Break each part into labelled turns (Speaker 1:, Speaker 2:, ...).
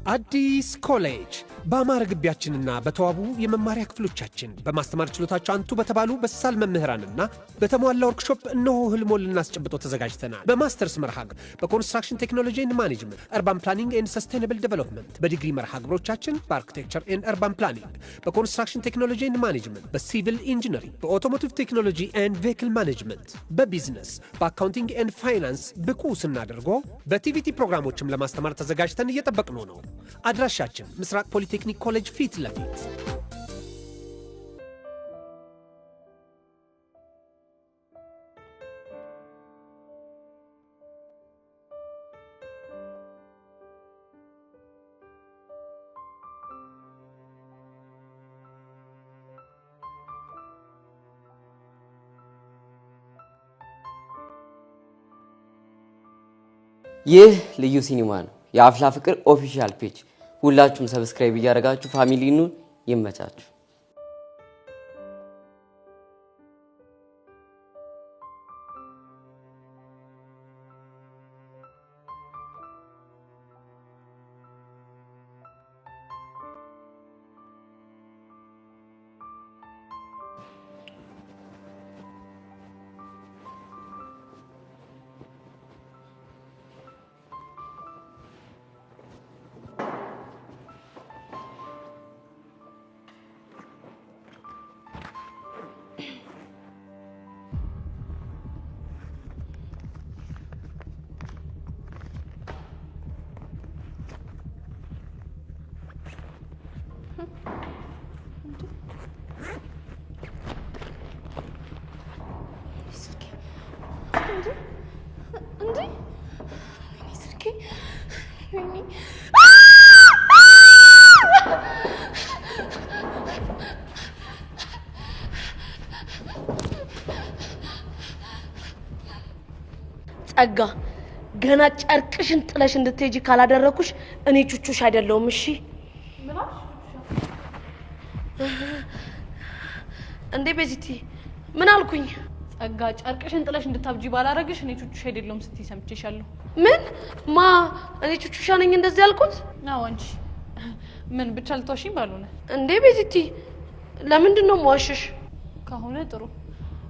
Speaker 1: አዲስ ኮሌጅ በአማረ ግቢያችንና በተዋቡ የመማሪያ ክፍሎቻችን፣ በማስተማር ችሎታቸው አንቱ በተባሉ በሳል መምህራንና በተሟላ ወርክሾፕ እነሆ ህልሞን ልናስጨብጦ ተዘጋጅተናል። በማስተርስ መርሃ ግብር በ construction technology and management፣ urban planning and sustainable development፣ በዲግሪ መርሃ ግብሮቻችን በ architecture and urban planning፣ በ construction technology and management፣ በ civil engineering፣ በ automotive technology and vehicle management፣ በ business፣ በ accounting and finance ብቁ ስናደርጎ በ TVET ፕሮግራሞችም ለማስተማር ተዘጋጅተን እየጠበቅነው ነው። አድራሻችን ምስራቅ ፖሊቴክኒክ ኮሌጅ ፊት ለፊት።
Speaker 2: ይህ ልዩ ሲኒማ ነው። የአፍላ ፍቅር official page ሁላችሁም subscribe እያደረጋችሁ family ኑን ይመቻችሁ።
Speaker 3: እንዴ ስልኬ! ወይኔ!
Speaker 4: ጸጋ፣ ገና ጨርቅሽን ጥለሽ እንድትሄጂ ካላደረኩሽ እኔ ቹቹሽ አይደለሁም። እሺ እንዴ ቤዚቲ፣ ምን አልኩኝ?
Speaker 3: ጸጋ፣ ጨርቅሽን ጥለሽ እንድታብጂ ባላረግሽ እኔ ቹቹሽ አይደለሁም ስትይ ሰምቼሻለሁ።
Speaker 4: ምን ማ እኔ ቹቹሻ ነኝ እንደዚህ ያልኩት?
Speaker 3: አዎ አንቺ ምን ብቻ ልትዋሺኝ ባልሆነ።
Speaker 4: እንዴ ቤዚቲ፣ ለምንድን ነው የምዋሽሽ?
Speaker 3: ከሆነ ጥሩ።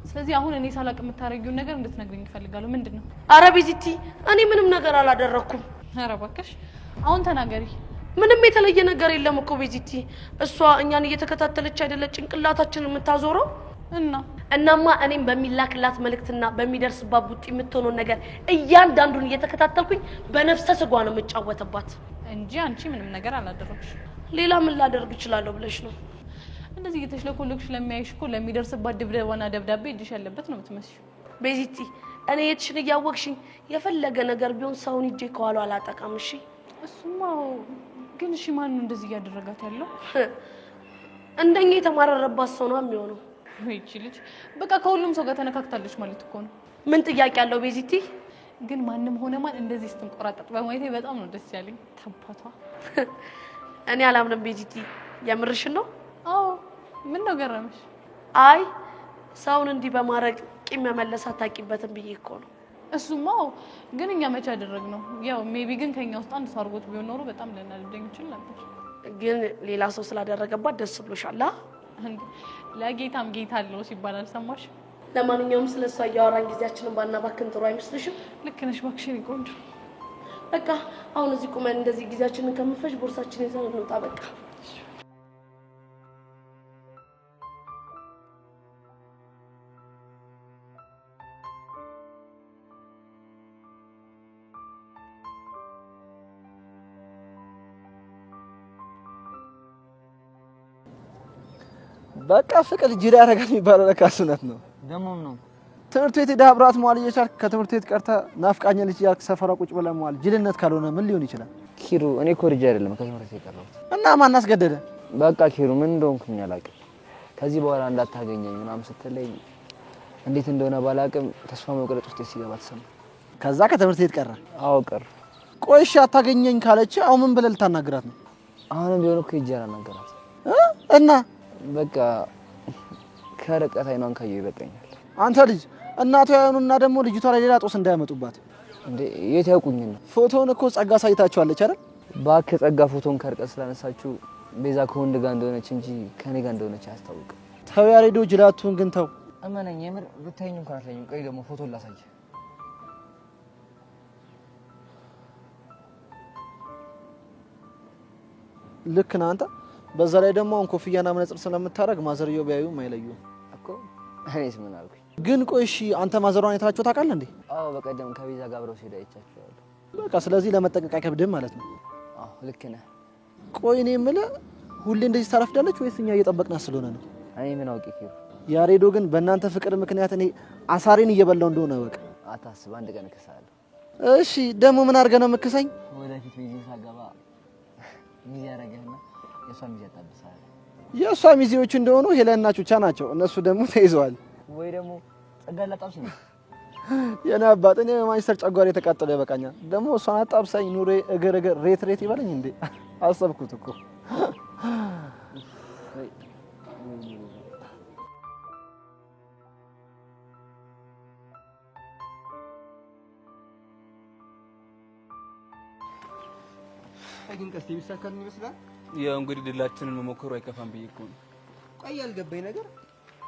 Speaker 3: ስለዚህ አሁን እኔ ሳላቅ የምታደርጊውን ነገር እንድትነግሪኝ እፈልጋለሁ። ምንድን ነው?
Speaker 4: አረ ቤዚቲ፣ እኔ ምንም ነገር አላደረኩም።
Speaker 3: ኧረ እባክሽ አሁን ተናገሪ።
Speaker 4: ምንም የተለየ ነገር የለም እኮ ቤዚቲ። እሷ እኛን እየተከታተለች አይደለ ጭንቅላታችንን የምታዞረው?
Speaker 3: እና
Speaker 4: እናማ እኔም በሚላክላት መልእክትና በሚደርስባት ቡጢ የምትሆነውን ነገር እያንዳንዱን እየተከታተልኩኝ በነፍሰ ስጓ ነው የምጫወትባት።
Speaker 3: እንጂ አንቺ ምንም ነገር አላደረግሽ።
Speaker 4: ሌላ ምን ላደርግ እችላለሁ ብለሽ ነው?
Speaker 3: እንደዚህ እየተሽለኮለክሽ ለሚያይሽ እኮ ለሚደርስባት ድብደባና ደብዳቤ እጅሽ ያለበት ነው የምትመስዪው።
Speaker 4: ቤዚቲ፣ እኔ የትሽን እያወቅሽኝ የፈለገ ነገር ቢሆን ሰውን ሂጄ ከኋላ አላጠቃም። እሺ።
Speaker 3: እሱማ ግን እሺ፣ ማን ነው እንደዚህ እያደረጋት ያለው?
Speaker 4: እንደኛ የተማረረባት ሰው ነው የሚሆነው።
Speaker 3: ይቺ ልጅ በቃ ከሁሉም ሰው ጋር ተነካክታለች ማለት እኮ ነው።
Speaker 4: ምን ጥያቄ አለው ቤዚቲ?
Speaker 3: ግን ማንም ሆነ ማን እንደዚህ ስትንቆራጠጥ በማየቴ በጣም ነው ደስ ያለኝ። ታባቷ።
Speaker 4: እኔ አላምንም ቤዚቲ። የምርሽን ነው?
Speaker 3: አዎ። ምን ነው ገረመሽ?
Speaker 4: አይ ሰውን እንዲህ በማድረግ ቂም መመለስ አታውቂበትም ብዬ እኮ ነው።
Speaker 3: እሱማ አዎ። ግን እኛ መቼ አደረግነው? ያው maybe ግን ከኛ ውስጥ አንድ ሰው አድርጎት ቢሆን ኖሮ በጣም ልናደደኝ ይችል ነበር።
Speaker 4: ግን ሌላ ሰው ስላደረገባት ደስ ብሎሻል?
Speaker 3: እንዴ ለጌታም ጌታ አለው ሲባል አልሰማሽ?
Speaker 4: ለማንኛውም ስለ እሷ እያወራን ጊዜያችንን ባናባክን ጥሩ አይመስልሽም?
Speaker 3: ልክ ነሽ እባክሽ የእኔ ቆንጆ።
Speaker 4: በቃ አሁን እዚህ ቁመን እንደዚህ ጊዜያችንን ከምንፈጅ ቦርሳችንን ይዘን እንውጣ። በቃ
Speaker 5: በቃ ፍቅር ጅል ያደርጋል የሚባለው ለካ እሱ እውነት ነው።
Speaker 6: ደግሞ ምን ነው
Speaker 5: ትምህርት ቤት ሄደህ አብረሃት መዋል እየቻልክ ከትምህርት ቤት ቀርተህ ናፍቃኛለች እያልክ ሰፈሯ ቁጭ ብለህ መዋል ጅልነት ካልሆነ ምን ሊሆን ይችላል?
Speaker 6: ኪሩ፣ እኔ እኮ ልጅ አይደለም ከትምህርት ቤት የቀረሁት።
Speaker 5: እና ማን አስገደደ?
Speaker 6: በቃ ኪሩ፣ ምን እንደሆንኩኝ አላውቅም። ከዚህ በኋላ እንዳታገኘኝ ምናምን ስትለኝ እንዴት እንደሆነ ባላውቅም ተስፋ መቁረጥ ውስጤ ሲገባ ተሰማ።
Speaker 5: ከዛ ከትምህርት ቤት ቀረ።
Speaker 6: አዎ ቀረ።
Speaker 5: ቆይ እሺ አታገኘኝ ካለች አሁን ምን ብለህ ልታናግራት ነው?
Speaker 6: አሁንም ቢሆን እኮ ሄጄ አላናገራትም።
Speaker 5: እና
Speaker 6: በቃ ከርቀት አይኗን ካየሁ ይበቃኛል።
Speaker 5: አንተ ልጅ እናቷ ያኑና ደግሞ ልጅቷ ላይ ሌላ ጦስ እንዳያመጡባት።
Speaker 6: እንዴ የት ያውቁኝ ነው?
Speaker 5: ፎቶውን እኮ ጸጋ ሳይታችኋለች አይደል?
Speaker 6: እባክህ ጸጋ ፎቶን ከርቀት ስላነሳችሁ ቤዛ ከወንድ ጋር እንደሆነች እንጂ ከኔ ጋር እንደሆነች አያስታውቅም።
Speaker 5: ተው ያሬዶ፣ ጅላቱን ግን ተው።
Speaker 6: እመነኝ፣ የምር ብታይኝ እንኳን አትለኝም። ቆይ ደግሞ ፎቶን ላሳየህ።
Speaker 5: ልክ ነህ አንተ። በዛ ላይ ደግሞ አሁን ኮፍያና መነጽር ስለምታደርግ ማዘርየው ቢያዩም አይለዩም
Speaker 6: እኮ። እኔስ ምን አልኩኝ?
Speaker 5: ግን ቆይ እሺ፣ አንተ ማዘሯን አይታቸው ታውቃለህ እንዴ?
Speaker 6: አዎ፣ በቀደም ከቤዛ ጋር አብረው ሲሄዱ አይቻቸዋለሁ።
Speaker 5: በቃ ስለዚህ ለመጠንቀቅ አይከብድም ማለት ነው።
Speaker 6: አዎ ልክ ነህ።
Speaker 5: ቆይ እኔ የምልህ ሁሌ እንደዚህ ታረፍዳለች ወይስ እኛ እየጠበቅናት ስለሆነ ነው?
Speaker 6: እኔ ምን አውቄ ኪሩ።
Speaker 5: ያሬዶ ግን በእናንተ ፍቅር ምክንያት እኔ አሳሬን እየበላው እንደሆነ በቃ
Speaker 6: አታስብ፣ አንድ ቀን እክስሃለሁ።
Speaker 5: እሺ ደግሞ ምን አድርገህ ነው የምክሰኝ?
Speaker 6: ወደፊት ሚዜ ሳገባ ሚዜ ያደረገህና የእሷ ሚዜ ያጣብስሃል።
Speaker 5: የእሷ ሚዜዎች እንደሆኑ ሄለንና ቹቻ ናቸው። እነሱ ደግሞ ተይዘዋል።
Speaker 6: ወይ ደግሞ ጸጋ ላጣብስ ነው።
Speaker 5: የኔ አባት እኔ በማንቸስተር ጨጓራ የተቃጠለው ይበቃኛል። ደግሞ እሷን አጣብሳኝ ኑሬ እግር እግር ሬት ሬት ይበለኝ እንዴ? አሰብኩት እኮ።
Speaker 7: ግን ቀስት የሚሳካልን ይመስላል።
Speaker 8: ያው እንግዲህ ድላችንን መሞከሩ አይከፋም ብዬ እኮ ነው።
Speaker 7: ቆይ ያልገባኝ ነገር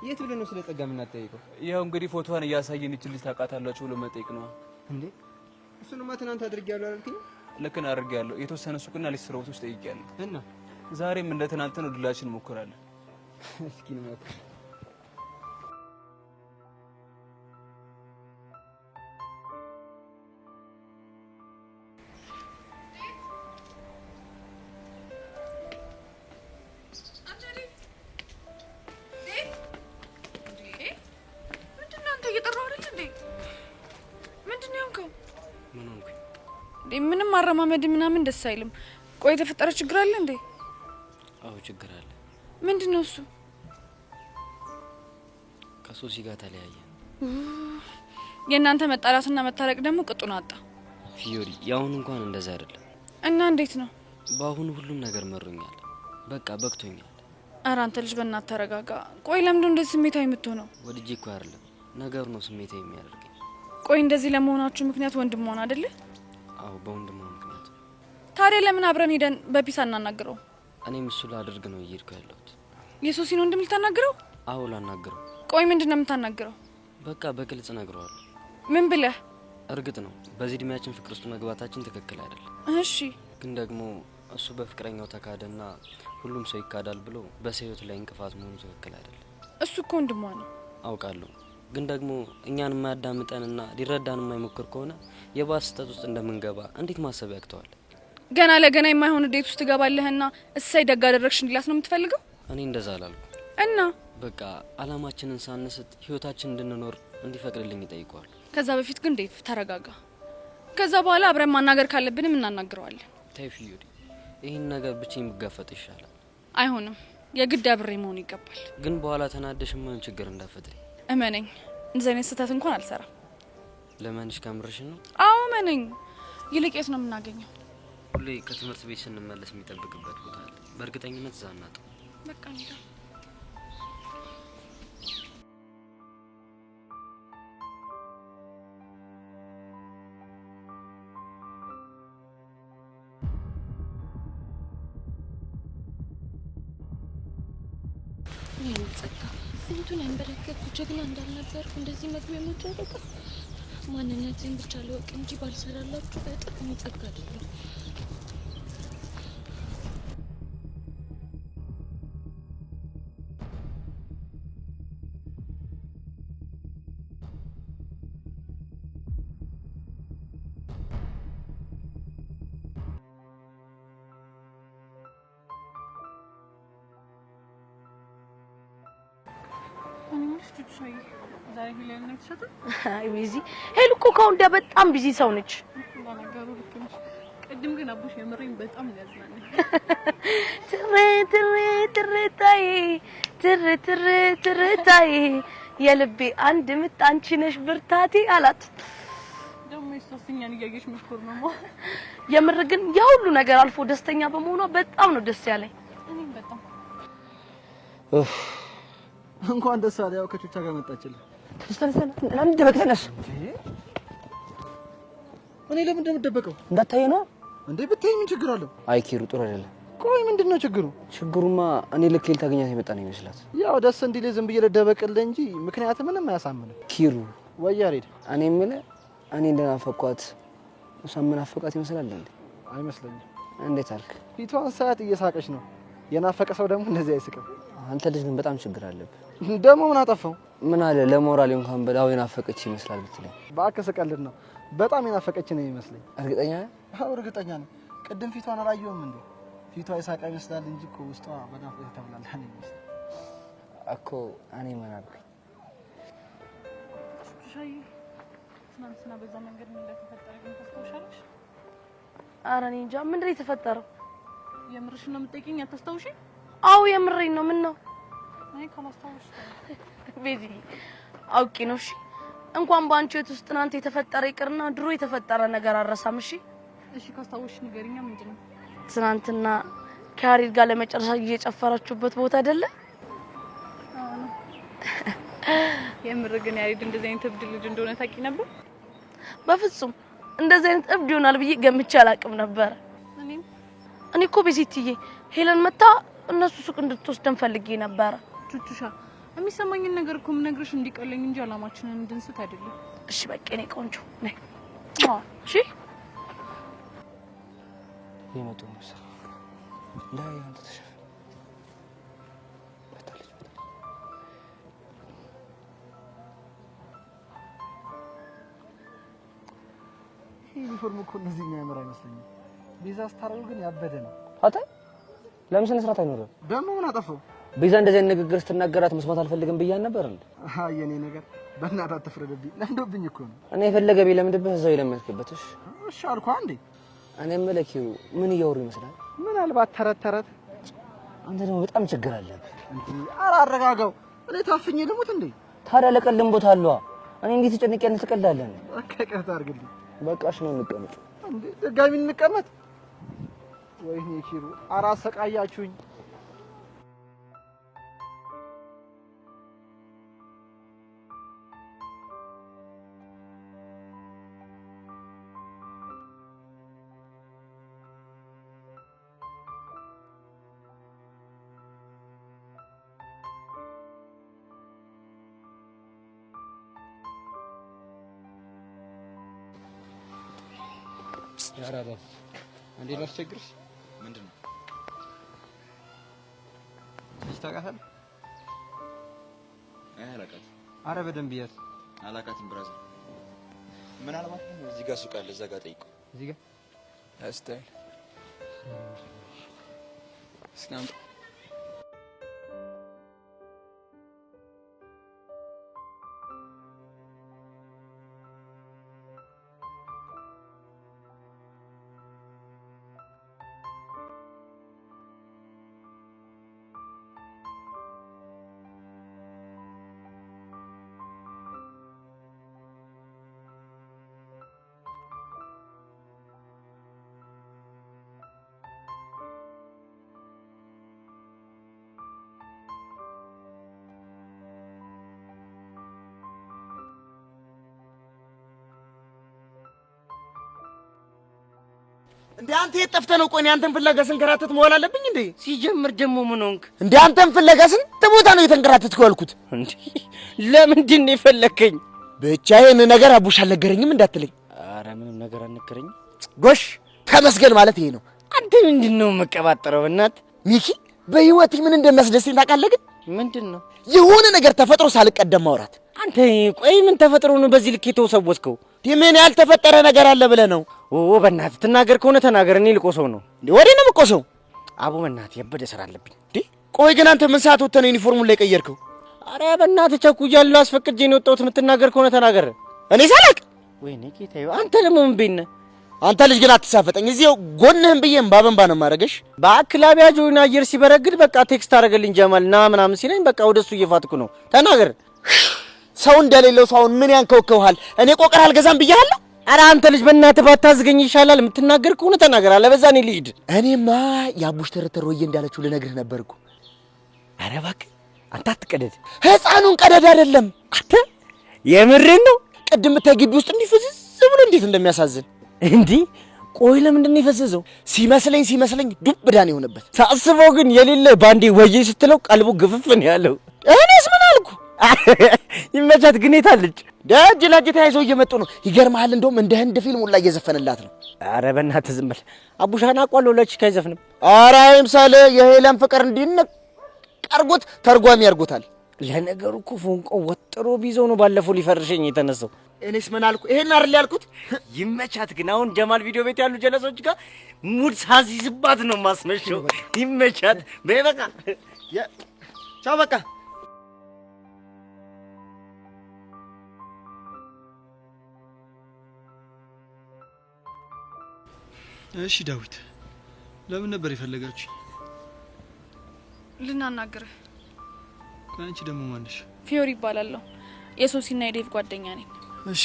Speaker 7: የት ብለን ነው ስለ ጸጋ የምናጠይቀው?
Speaker 8: ያው እንግዲህ ፎቶዋን እያሳየን ይችል ልጅ ታውቃታላችሁ ብሎ መጠየቅ ነው።
Speaker 7: እንዴ እሱንማ ትናንት አድርጌያለሁ አላልከኝም?
Speaker 8: ልክ ነህ፣ አድርጌያለሁ። የተወሰነ ሱቅና ሊስትሮ ቦታዎች ጠይቄያለሁ።
Speaker 7: እና
Speaker 8: ዛሬም እንደ ትናንት ነው ድላችን እንሞክራለን።
Speaker 7: እስኪ እንሞክር።
Speaker 3: ምንም አረማመድ ምናምን ደስ አይልም። ቆይ የተፈጠረ ችግር አለ እንዴ?
Speaker 2: አዎ ችግር አለ።
Speaker 3: ምንድን ነው እሱ?
Speaker 2: ከሶሲ ጋር ተለያየ።
Speaker 3: የእናንተ መጣላትና መታረቅ ደግሞ ቅጡን አጣ።
Speaker 2: ፊዮሪ፣ የአሁኑ እንኳን እንደዛ አይደለም።
Speaker 3: እና እንዴት ነው?
Speaker 2: በአሁኑ ሁሉም ነገር መሮኛል። በቃ በቅቶኛል።
Speaker 3: ኧረ አንተ ልጅ በእናትህ ተረጋጋ። ቆይ ለምንድን ነው እንደዚህ ስሜታዊ የምትሆነው?
Speaker 2: ወድጄ እኮ አይደለም ነገሩ ነው ስሜታዊ የሚያደርገኝ።
Speaker 3: ቆይ እንደዚህ ለመሆናችሁ ምክንያት ወንድም ሆነ አይደለ?
Speaker 2: አዎ በወንድሟ ምክንያት።
Speaker 3: ታዲያ ለምን አብረን ሄደን በፒስ አናናግረው?
Speaker 2: እኔም እሱ ላደርግ ነው እየሄድኩ ያለሁት።
Speaker 3: የሶሲን ወንድም ልታናግረው?
Speaker 2: አዎ ላናግረው።
Speaker 3: ቆይ ምንድን ነው የምታናግረው?
Speaker 2: በቃ በግልጽ እነግረዋለሁ።
Speaker 3: ምን ብለህ?
Speaker 2: እርግጥ ነው በዚህ እድሜያችን ፍቅር ውስጥ መግባታችን ትክክል አይደለም።
Speaker 3: እሺ
Speaker 2: ግን ደግሞ እሱ በፍቅረኛው ተካደና ሁሉም ሰው ይካዳል ብሎ በሰው ህይወት ላይ እንቅፋት መሆኑ ትክክል አይደለም።
Speaker 3: እሱ እኮ ወንድሟ ነው።
Speaker 2: አውቃለሁ። ግን ደግሞ እኛን የማያዳምጠንና ሊረዳን የማይሞክር ከሆነ የባሰ ስህተት ውስጥ እንደምንገባ እንዴት ማሰብ ያቅተዋል?
Speaker 3: ገና ለገና የማይሆን date ውስጥ ትገባለህና እሰይ ደግ አደረግሽ እንዲላት ነው የምትፈልገው?
Speaker 2: እኔ እንደዛ አላልኩም።
Speaker 3: እና
Speaker 2: በቃ አላማችንን ሳንስት ህይወታችን እንድንኖር እንዲፈቅድልኝ ይጠይቀዋል።
Speaker 3: ከዛ በፊት ግን ዴቭ ተረጋጋ። ከዛ በኋላ አብረን ማናገር ካለብንም እናናግረዋለን።
Speaker 2: ተይ ፊዮሪ፣ ይህን ነገር ብቻዬን ብጋፈጥ ይሻላል።
Speaker 3: አይሆንም፣ የግድ አብሬ መሆን ይገባል።
Speaker 2: ግን በኋላ ተናደሽ የማይሆን ችግር እንዳትፈጥሪ።
Speaker 3: እመነኝ፣ እንደዚህ አይነት ስህተት እንኳን አልሰራም።
Speaker 2: ለመንሽ ከምርሽ ነው?
Speaker 3: አዎ እመነኝ። ይልቅ የት ነው የምናገኘው?
Speaker 2: ሁሌ ከትምህርት ቤት ስንመለስ የሚጠብቅበት ቦታ አለ። በእርግጠኝነት እዛ እናጣው።
Speaker 3: በቃ እንሂድ።
Speaker 9: ጸጋ ስንቱን ያንበረከኩ ጀግና እንዳልነበርኩ እንደዚህ መግቢያ መደረገ ማንነቴን ብቻ ልወቅ እንጂ ባልሰራላችሁ በእጥፍ እኔ ጸጋ አይደለሁም።
Speaker 4: አይ busy ሄሉ እኮ ከአሁን ወዲያ በጣም busy ሰው ነች።
Speaker 3: ለነገሩ ልክ ነሽ። ቅድም ግን አቡሽ የምሬን በጣም ነው ያዝናናኝ።
Speaker 4: ትር ትር ትርታዬ ትር ትር ትርታዬ የልቤ አንድ ምት አንቺ ነሽ ብርታቴ አላት።
Speaker 3: ደግሞ የእሷስ እኛን እያየሽ መሽኮርመሟ።
Speaker 4: የምር ግን ያ ሁሉ ነገር አልፎ ደስተኛ በመሆኗ በጣም ነው ደስ ያለኝ።
Speaker 3: እኔም በጣም
Speaker 5: እንኳን ደስ አለ። ያው ከቹቻ ጋር መጣችልህ።
Speaker 10: ተነስ ተነስ፣ ተነስ።
Speaker 5: እኔ ለምን እንደምደበቀው
Speaker 10: እንዳታየ ነው።
Speaker 5: እንዴ ብትይኝ ምን ችግር አለው?
Speaker 6: አይ ኪሩ፣ ጥሩ አይደለም።
Speaker 5: ቆይ ምንድን ነው ችግሩ?
Speaker 6: ችግሩማ እኔ ልክ ልታገኛት የመጣ ነው ይመስላት።
Speaker 5: ያው ደስ እንዲልህ ዝም ብዬ ልደበቅልህ እንጂ ምክንያት ምንም አያሳምንም።
Speaker 6: ኪሩ
Speaker 5: ወይ ያሬድ፣
Speaker 6: እኔ የምልህ እኔ እንደናፈኳት እሷ የምናፈቃት ይመስላል እንዴ?
Speaker 5: አይመስለኝም።
Speaker 6: እንዴት አልክ?
Speaker 5: ፊቷን ሳያት እየሳቀች ነው። የናፈቀ ሰው ደግሞ እንደዚህ አይስቅም።
Speaker 6: አንተ ልጅ ግን በጣም ችግር አለብህ።
Speaker 5: ደግሞ ምን አጠፋው?
Speaker 6: ምን አለ ለሞራል እንኳን በላው የናፈቀች ይመስላል ብትለኝ።
Speaker 5: እባክህ ስቀልድ ነው። በጣም የናፈቀች ነው የሚመስለኝ።
Speaker 6: እርግጠኛ ነህ?
Speaker 5: አዎ እርግጠኛ ነኝ። ቅድም ፊቷን አላየሁም እንዴ? ፊቷ የሳቀ ይመስላል እንጂ እኮ ውስጧ በናፍቆት የተብላላ ነው የሚመስለው
Speaker 6: እኮ። እኔ ምን አልኩኝ?
Speaker 3: ሻይ ትናንትና በዛ መንገድ ምን እንደተፈጠረ ግን ታስታውሻለሽ?
Speaker 4: ኧረ እኔ እንጃ ምንድን ነው የተፈጠረው?
Speaker 3: የምርሽን ነው የምትጠይቂኝ? አታስታውሺም?
Speaker 4: አዎ የምሬን ነው። ምን ነው?
Speaker 3: እኔ ካላስታውሽ
Speaker 4: ቤዚ አውቄ ነው። እሺ እንኳን በአንቺ ህይወት ውስጥ ትናንት የተፈጠረ ይቅርና ድሮ የተፈጠረ ነገር አልረሳም። እሺ
Speaker 3: እሺ ካስታወስሽ ንገሪኛ። ምንድን ነው?
Speaker 4: ትናንትና ከያሬድ ጋር ለመጨረሻ ጊዜ የጨፈራችሁበት ቦታ አይደለ?
Speaker 3: አዎ ነው። የምር ግን ያሬድ እንደዚህ አይነት እብድ ልጅ እንደሆነ ታውቂ ነበር?
Speaker 4: በፍጹም እንደዚህ አይነት እብድ ይሆናል ብዬ ገምቼ አላውቅም ነበር።
Speaker 3: እኔም
Speaker 4: እኔ እኮ ቤዚትዬ ሄለን መታ እነሱ ሱቅ እንድትወስደን ፈልጌ ነበረ።
Speaker 3: ቹቹሻ የሚሰማኝን ነገር እኮ የምነግርሽ እንዲቀለኝ እንጂ አላማችንን እንድንስት አይደለም።
Speaker 4: እሺ በቃ የኔ ቆንጆ ነይ። እሺ
Speaker 6: የመጡ መሰለኝ። ላይ አንተ ተሸፈን። መታለች መታለች።
Speaker 5: ይህ ዩኒፎርም እኮ እንደዚህ የሚያምር አይመስለኝም። ቤዛ ስታደርገው ግን ያበደ ነው።
Speaker 6: አንተ ለምን ስነ ስርዓት አይኖርም?
Speaker 5: ደግሞ ምን አጠፋው?
Speaker 6: ቤዛ እንደዚህ አይነት ንግግር ስትናገራት መስማት አልፈልግም ብያን ነበር እንዴ?
Speaker 5: አይ የኔ ነገር በእናትህ አትፍረድብኝ። ለምዶብኝ እኮ ነው።
Speaker 6: እኔ የፈለገ ቢለምድብህ እዛው የለመድክበት። እሺ
Speaker 5: እሺ አልኩህ አንዴ።
Speaker 6: እኔ የምልህ ኪሩ ምን እያወሩ ይመስላል?
Speaker 5: ምናልባት ተረት ተረት።
Speaker 6: አንተ ደግሞ በጣም ችግር አለብህ።
Speaker 5: እንዴ ኧረ አረጋጋው። እኔ ታፍኜ ልሙት እንዴ?
Speaker 6: ታዲያ ለቀልም ቦታ አለዋ። እኔ እንዴት ተጨንቄ ያለ ትቀልዳለህ?
Speaker 5: በቃ ይቅርታ አድርግልኝ።
Speaker 6: በቃ እሺ ነው እንቀመጥ።
Speaker 5: እንዴ ድጋሚ እንቀመጥ? ወይኔ ኪሩ ኧረ አሰቃያችሁኝ።
Speaker 7: ያራዳ እንዴ ላስቸግርሽ?
Speaker 10: ምንድን ነው?
Speaker 7: ልጅ ታውቃታለህ?
Speaker 10: አይ አላውቃትም።
Speaker 7: አረ በደንብ እያት።
Speaker 10: አላውቃትም brother። ምናልባት እዚህ ጋር ሱቅ አለ፣ እዛ ጋር ጠይቀው።
Speaker 7: እዚህ ጋር
Speaker 8: style እስኪ አምጣ።
Speaker 11: እንዴ አንተ የት ጠፍተህ ነው? ቆይ እኔ አንተን ፍለጋ ስንከራተት መዋል አለብኝ እንዴ?
Speaker 2: ሲጀምር ደግሞ ምን ሆንክ?
Speaker 11: እንዴ አንተን ፍለጋ ስንት ቦታ ነው የተንከራተትኩ ያልኩት።
Speaker 2: እንዴ ለምንድን ነው የፈለከኝ?
Speaker 11: ብቻ ይሄን ነገር አቡሽ አልነገረኝም እንዳትለኝ።
Speaker 2: አረ ምንም ነገር አልነገረኝም።
Speaker 11: ጎሽ ተመስገን ማለት ይሄ ነው።
Speaker 2: አንተ ምንድን ነው የምቀባጥረው? በእናትህ
Speaker 11: ሚኪ፣ በህይወቴ ምን እንደሚያስደስተኝ ታውቃለህ? ግን
Speaker 2: ምንድን ነው?
Speaker 11: የሆነ ነገር ተፈጥሮ ሳልቀደም ማውራት።
Speaker 2: አንተ ቆይ ምን ተፈጥሮ ነው በዚህ ልክ የተወሰወስከው?
Speaker 11: ምን ያልተፈጠረ ነገር አለ ብለህ ነው?
Speaker 2: ኦ በእናትህ ትናገር ከሆነ ተናገር፣ እኔ ልቆሰው ነው።
Speaker 11: እንዴ ወዴት ነው የምቆሰው?
Speaker 2: አቦ በእናትህ የበደ ስራ አለብኝ።
Speaker 11: እንዴ ቆይ ግን አንተ ምን ሰዓት ወጥተህ ነው ዩኒፎርሙን ላይ ቀየርከው?
Speaker 2: አረ በእናትህ ቸኩያለሁ፣ አስፈቅጄ ነው የወጣሁት። የምትናገር ከሆነ ተናገር።
Speaker 11: እኔ ሳላቅ?
Speaker 2: ወይኔ ጌታዬ፣ አንተ ደግሞ ምን ቤት ነህ?
Speaker 11: አንተ ልጅ ግን አትሳፈጠኝ። እዚያው ጎንህን ብዬ እምባ በእምባ ነው የማደርግሽ።
Speaker 2: እባክህ ላቢያጆን አየር ሲበረግድ በቃ text አደረገልኝ ጀማል ና ምናምን ሲለኝ በቃ ወደሱ እየፋትኩ ነው። ተናገር።
Speaker 11: ሰው እንደሌለው ሰው አሁን ምን ያንከውከውሃል? እኔ ቆቀር አልገዛም ብዬሃለሁ።
Speaker 2: አረ አንተ ልጅ በእናትህ ባታዝገኝ ይሻላል። የምትናገር ከሆነ ተናገር፣ አለበዛ እኔ ልሂድ።
Speaker 11: እኔማ የአቡሽ ተረተር ወዬ እንዳለችው ልነግርህ ነበርኩ።
Speaker 2: አረ እባክህ አንተ አትቀደድ።
Speaker 11: ህፃኑን ቀደድ አይደለም።
Speaker 2: አንተ የምርህን ነው?
Speaker 11: ቅድም ብታይ ግቢ ውስጥ እንዲህ ፍዝዝ ብሎ እንዴት እንደሚያሳዝን።
Speaker 2: እንዲህ
Speaker 12: ቆይ ለምንድን ነው የፈዘዘው?
Speaker 11: ሲመስለኝ ዱብ እዳ ነው የሆነበት።
Speaker 12: ሳስበው ግን የሌለ ባንዴ ወዬ ስትለው ቀልቡ ግፍፍ ነው ያለው።
Speaker 11: እኔስ ምን አልኩ?
Speaker 12: ይመቻት። ግን የት አለች?
Speaker 11: ደጅ ለእጅ ተያይዘው እየመጡ ነው። ይገርምሃል፣ እንደውም እንደ ህንድ ፊልም ሁላ እየዘፈንላት ነው።
Speaker 12: አረ በእናትህ ዝም በል። አቡሻን አውቀዋለሁ፣ ለቺካ አይዘፍንም።
Speaker 11: አረ አይምሰል፣ የሄለን ፍቅር እንዲነቅ አርጎት ተርጓሚ ያርጎታል።
Speaker 12: ለነገሩ እኮ ፎንቆ ወጥሮ ቢይዘው ነው ባለፈው ሊፈርሸኝ የተነሳው።
Speaker 11: እኔስ ምን አልኩ? ይሄን አይደል ያልኩት?
Speaker 12: ይመቻት። ግን አሁን ጀማል ቪዲዮ ቤት ያሉ ጀለሶች ጋር mood ሳሲዝባት ነው ማስመሸው። ይመቻት። በይ በቃ
Speaker 11: ቻው በቃ።
Speaker 13: እሺ ዳዊት፣ ለምን ነበር የፈለጋችሁ?
Speaker 3: ልናናግርህ።
Speaker 13: ቆይ አንቺ ደግሞ ማነሽ?
Speaker 3: ፊዮሪ ይባላለሁ። የሶሲና የዴቭ ጓደኛ ነኝ።
Speaker 13: እሺ፣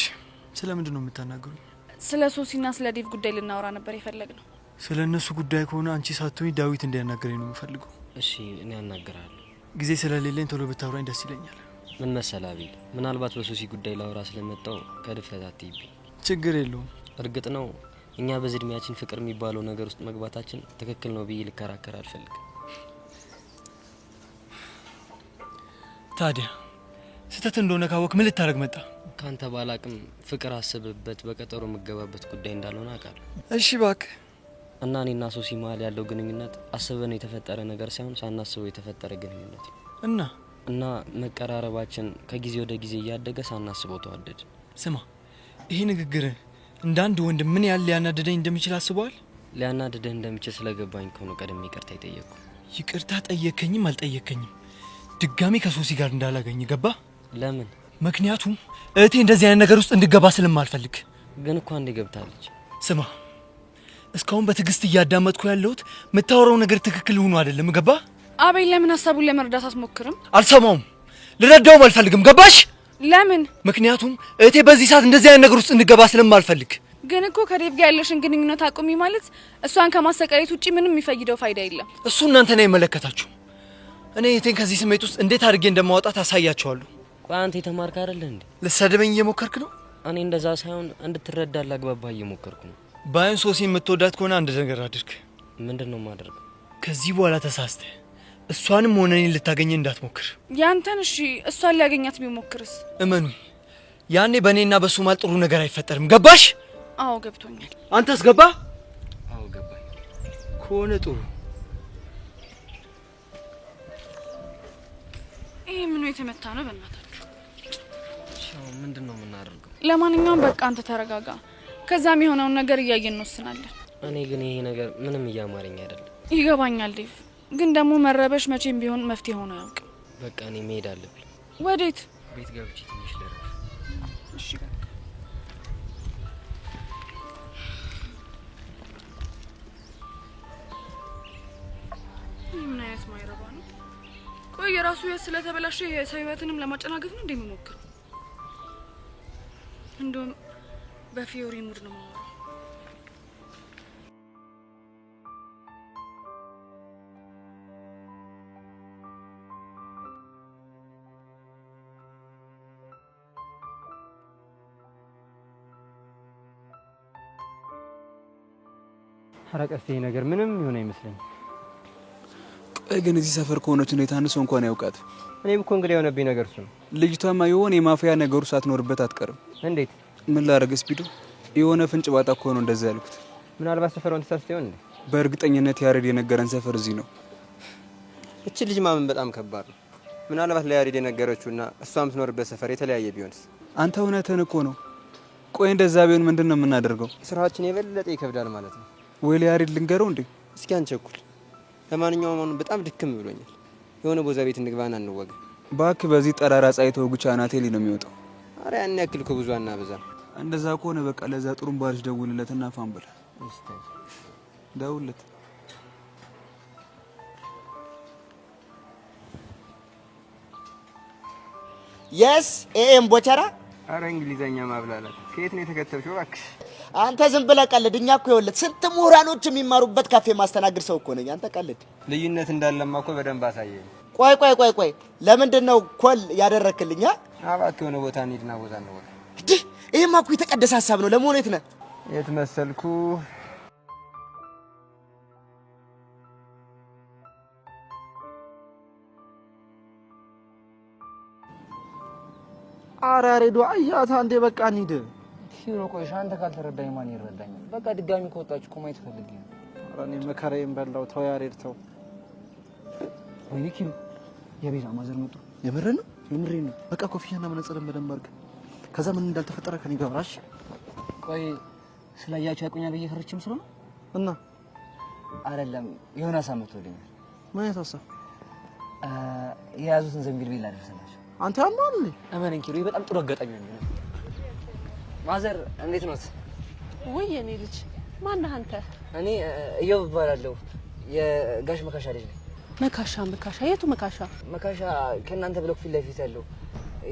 Speaker 13: ስለምንድን ነው የምታናግሩኝ?
Speaker 3: ስለ ሶሲና ስለ ዴቭ ጉዳይ ልናወራ ነበር የፈለግነው።
Speaker 13: ስለ እነሱ ጉዳይ ከሆነ አንቺ ሳትሆኝ ዳዊት እንዲያናግረኝ ነው የምፈልገው።
Speaker 2: እሺ፣ እኔ አናግራለሁ።
Speaker 13: ጊዜ ስለሌለኝ ቶሎ ብታወራኝ ደስ ይለኛል።
Speaker 2: ምን መሰለህ አቤል፣ ምናልባት በሶሲ ጉዳይ ላወራ ስለመጣው ከድፍረት አትይብኝ።
Speaker 13: ችግር የለውም።
Speaker 2: እርግጥ ነው እኛ በዚህ እድሜያችን ፍቅር የሚባለው ነገር ውስጥ መግባታችን ትክክል ነው ብዬ ልከራከር አልፈልግም።
Speaker 13: ታዲያ ስህተት እንደሆነ ካወቅ ምን ልታደርግ መጣ?
Speaker 2: ካንተ ባላቅም ፍቅር አስብበት በቀጠሮ የምገባበት ጉዳይ እንዳልሆነ አውቃለሁ።
Speaker 13: እሺ እባክህ።
Speaker 2: እና እኔና ሶሲ መሀል ያለው ግንኙነት አስበን የተፈጠረ ነገር ሳይሆን ሳናስበው የተፈጠረ ግንኙነት ነው።
Speaker 13: እና
Speaker 2: እና መቀራረባችን ከጊዜ ወደ ጊዜ እያደገ ሳናስበው ተዋደድ።
Speaker 13: ስማ፣ ይሄ ንግግር እንደ አንድ ወንድ ምን ያህል ሊያናድደኝ እንደሚችል አስበዋል?
Speaker 2: ሊያናድደህ እንደሚችል ስለገባኝ እኮ ነው ቀድሜ ይቅርታ የጠየቅኩ።
Speaker 13: ይቅርታ ጠየከኝም አልጠየከኝም ድጋሚ ከሶሲ ጋር እንዳላገኝ ገባ?
Speaker 2: ለምን?
Speaker 13: ምክንያቱም እህቴ እንደዚህ አይነት ነገር ውስጥ እንድገባ ስለማልፈልግ።
Speaker 2: ግን እኮ አንዴ ገብታለች።
Speaker 13: ስማ፣ እስካሁን በትዕግስት እያዳመጥኩ ያለሁት የምታወራው ነገር ትክክል ሆኖ አይደለም። ገባ?
Speaker 3: አቤል ለምን ሀሳቡን ለመረዳት አትሞክርም?
Speaker 13: አልሰማውም፣ ልረዳውም አልፈልግም። ገባሽ?
Speaker 3: ለምን?
Speaker 13: ምክንያቱም እህቴ በዚህ ሰዓት እንደዚህ አይነት ነገር ውስጥ እንድገባ ስለማልፈልግ።
Speaker 3: ግን እኮ ከዴቭ ጋር ያለሽን ግንኙነት አቁሚ ማለት እሷን ከማሰቃየት ውጪ ምንም የሚፈይደው ፋይዳ የለም።
Speaker 13: እሱ እናንተን አይመለከታችሁም። እኔ እህቴን ከዚህ ስሜት ውስጥ እንዴት አድርጌ እንደማወጣት አሳያቸዋለሁ።
Speaker 2: ቆይ አንተ የተማርክ አይደለህ እንዴ?
Speaker 13: ልትሰድበኝ እየሞከርክ ነው?
Speaker 2: እኔ እንደዛ ሳይሆን እንድትረዳ ላግባባህ እየሞከርኩ ነው።
Speaker 13: ባይሆን ሶሲ የምትወዳት ከሆነ አንድ ነገር አድርግ።
Speaker 2: ምንድን ነው የማደርገው?
Speaker 13: ከዚህ በኋላ ተሳስተህ እሷንም ሆነ እኔን ልታገኘ እንዳትሞክር።
Speaker 3: ያንተን እሺ፣ እሷን ሊያገኛት ቢሞክርስ?
Speaker 13: እመኑኝ፣ ያኔ በእኔና በሱ መሃል ጥሩ ነገር አይፈጠርም። ገባሽ?
Speaker 3: አዎ ገብቶኛል።
Speaker 13: አንተስ ገባ?
Speaker 2: አዎ ገባኝ።
Speaker 13: ከሆነ ጥሩ።
Speaker 3: ይሄ ምኑ የተመታ ነው? በእናታችሁ
Speaker 2: ምንድን ነው የምናደርገው?
Speaker 3: ለማንኛውም በቃ አንተ ተረጋጋ። ከዛም የሆነውን ነገር እያየን እንወስናለን።
Speaker 2: እኔ ግን ይሄ ነገር ምንም እያማረኝ አይደለም።
Speaker 3: ይገባኛል ዴቭ፣ ግን ደግሞ መረበሽ መቼም ቢሆን መፍትሄ ሆኖ አያውቅም።
Speaker 2: በቃ እኔ መሄድ አለብኝ።
Speaker 3: ወዴት?
Speaker 2: ቤት ገብቼ ትንሽ ልረፍ።
Speaker 3: እሺ በቃ። ይህ ምን አይነት ማይረባ ነው? ቆይ የራሱ ህይወት ስለተበላሸ የሰው ህይወትንም ለማጨናገፍ ነው እንዴ የሚሞክረው? እንደውም በፊዮሪ mood ነው የማወራው።
Speaker 7: ኧረ ቀስቴ፣ ይሄ ነገር ምንም ይሆን አይመስለኝም።
Speaker 8: ቆይ ግን እዚህ ሰፈር ከሆነች እንዴት አንድ ሰው እንኳን ያውቃት?
Speaker 7: እኔም እኮ እንግዲህ የሆነብኝ ነገር እሱ ነው።
Speaker 8: ልጅቷማ የሆነ የማፊያ ነገሩ ሳትኖርበት አትቀርም።
Speaker 7: እንዴት?
Speaker 8: ምን ላደርግ ስፒዶ፣ የሆነ ፍንጭ ባጣ እኮ ነው እንደዛ ያልኩት።
Speaker 7: ምናልባት ሰፈሯን ተሳስተ ይሆን እንዴ?
Speaker 8: በእርግጠኝነት ያሬድ የነገረን ሰፈር እዚህ ነው።
Speaker 7: እቺ ልጅ ማመን በጣም ከባድ ነው። ምናልባት ለያሬድ የነገረችውና እሷ የምትኖርበት ሰፈር የተለያየ ቢሆንስ?
Speaker 8: አንተ እውነትህን እኮ ነው። ቆይ እንደዛ ቢሆን ምንድን ነው የምናደርገው?
Speaker 7: ስራችን የበለጠ ይከብዳል ማለት ነው።
Speaker 8: ወይ ለያሬድ ልንገረው እንዴ?
Speaker 7: እስኪ አንቸኩል። ለማንኛውም አሁን በጣም ድክም ብሎኛል። የሆነ ቦዛ ቤት እንግባና እንወጋ።
Speaker 8: እባክህ በዚህ ጠራራ ፀሐይ ተወግቼ አናቴ ላይ ነው የሚወጣው።
Speaker 7: አረ ያን ያክል እኮ ብዙ አናበዛም።
Speaker 8: እንደዛ ከሆነ በቃ ለዛ ጥሩምባ ልጅ ደውልለትና ፋን በል። ደውልለት።
Speaker 11: Yes AM ቦቸራ።
Speaker 7: አረ እንግሊዘኛ ማብላላት ከየት ነው የተከተብሽው? እባክሽ
Speaker 11: አንተ ዝም ብለህ ቀልድ። እኛ እኮ ይኸውልህ ስንት ምሁራኖች የሚማሩበት ካፌ ማስተናግድ ሰው እኮ ነኝ። አንተ ቀልድ።
Speaker 7: ልዩነት እንዳለማ እኮ በደንብ አሳየኝ።
Speaker 11: ቆይ ቆይ ቆይ ቆይ፣ ለምንድን ነው call ያደረክልኝ?
Speaker 7: እባክህ የሆነ ቦታ እንሂድና ቦታ እንወጋ።
Speaker 11: እንዲህ ይሄማ እኮ የተቀደሰ ሀሳብ ነው። ለመሆኑ የት ነህ?
Speaker 7: የት መሰልኩ?
Speaker 5: ኧረ ያሬዶ አያት አንዴ በቃ እንሂድ።
Speaker 6: ኪሮ ቆይ፣ አንተ ካልተረዳኝ ማን ይረዳኛል? በቃ ድጋሚ ከወጣችሁ እኮ ማየት ፈልጌ ነው።
Speaker 5: ኧረ እኔ መከራዬን በላው። ተው ያሬድ ተው።
Speaker 6: ወይኔ ኪሮ፣ የቤዛ mother መጡ።
Speaker 5: የምርህን ነው?
Speaker 6: የምሬን ነው።
Speaker 5: በቃ ኮፍያና መነጽርን በደንብ አድርግ። ከዛ ምን እንዳልተፈጠረ ከኔ ጋር አውራ። እሺ?
Speaker 6: ቆይ ስላያቸው ያውቁኛል ብዬ ፈርቼም ስለሆነ
Speaker 5: እና
Speaker 6: አይደለም፣ የሆነ ሀሳብ መጥቶልኛል።
Speaker 5: ምን አይነት ሀሳብ?
Speaker 6: የያዙትን ዘንቢል ቤት ላደርስላቸው።
Speaker 5: አንተ ያማል እንዴ?
Speaker 6: እመነኝ ኪሮ፣ በጣም ጥሩ አጋጣሚ ነው የሚሆነው። Mother እንዴት ኖት?
Speaker 4: ውይ የኔ ልጅ ማነህ አንተ?
Speaker 6: እኔ እዮብ እባላለሁ፣ የጋሽ መካሻ ልጅ ነኝ።
Speaker 4: መካሻ? መካሻ? የቱ መካሻ?
Speaker 6: መካሻ ከእናንተ block ፊት ለፊት ያለው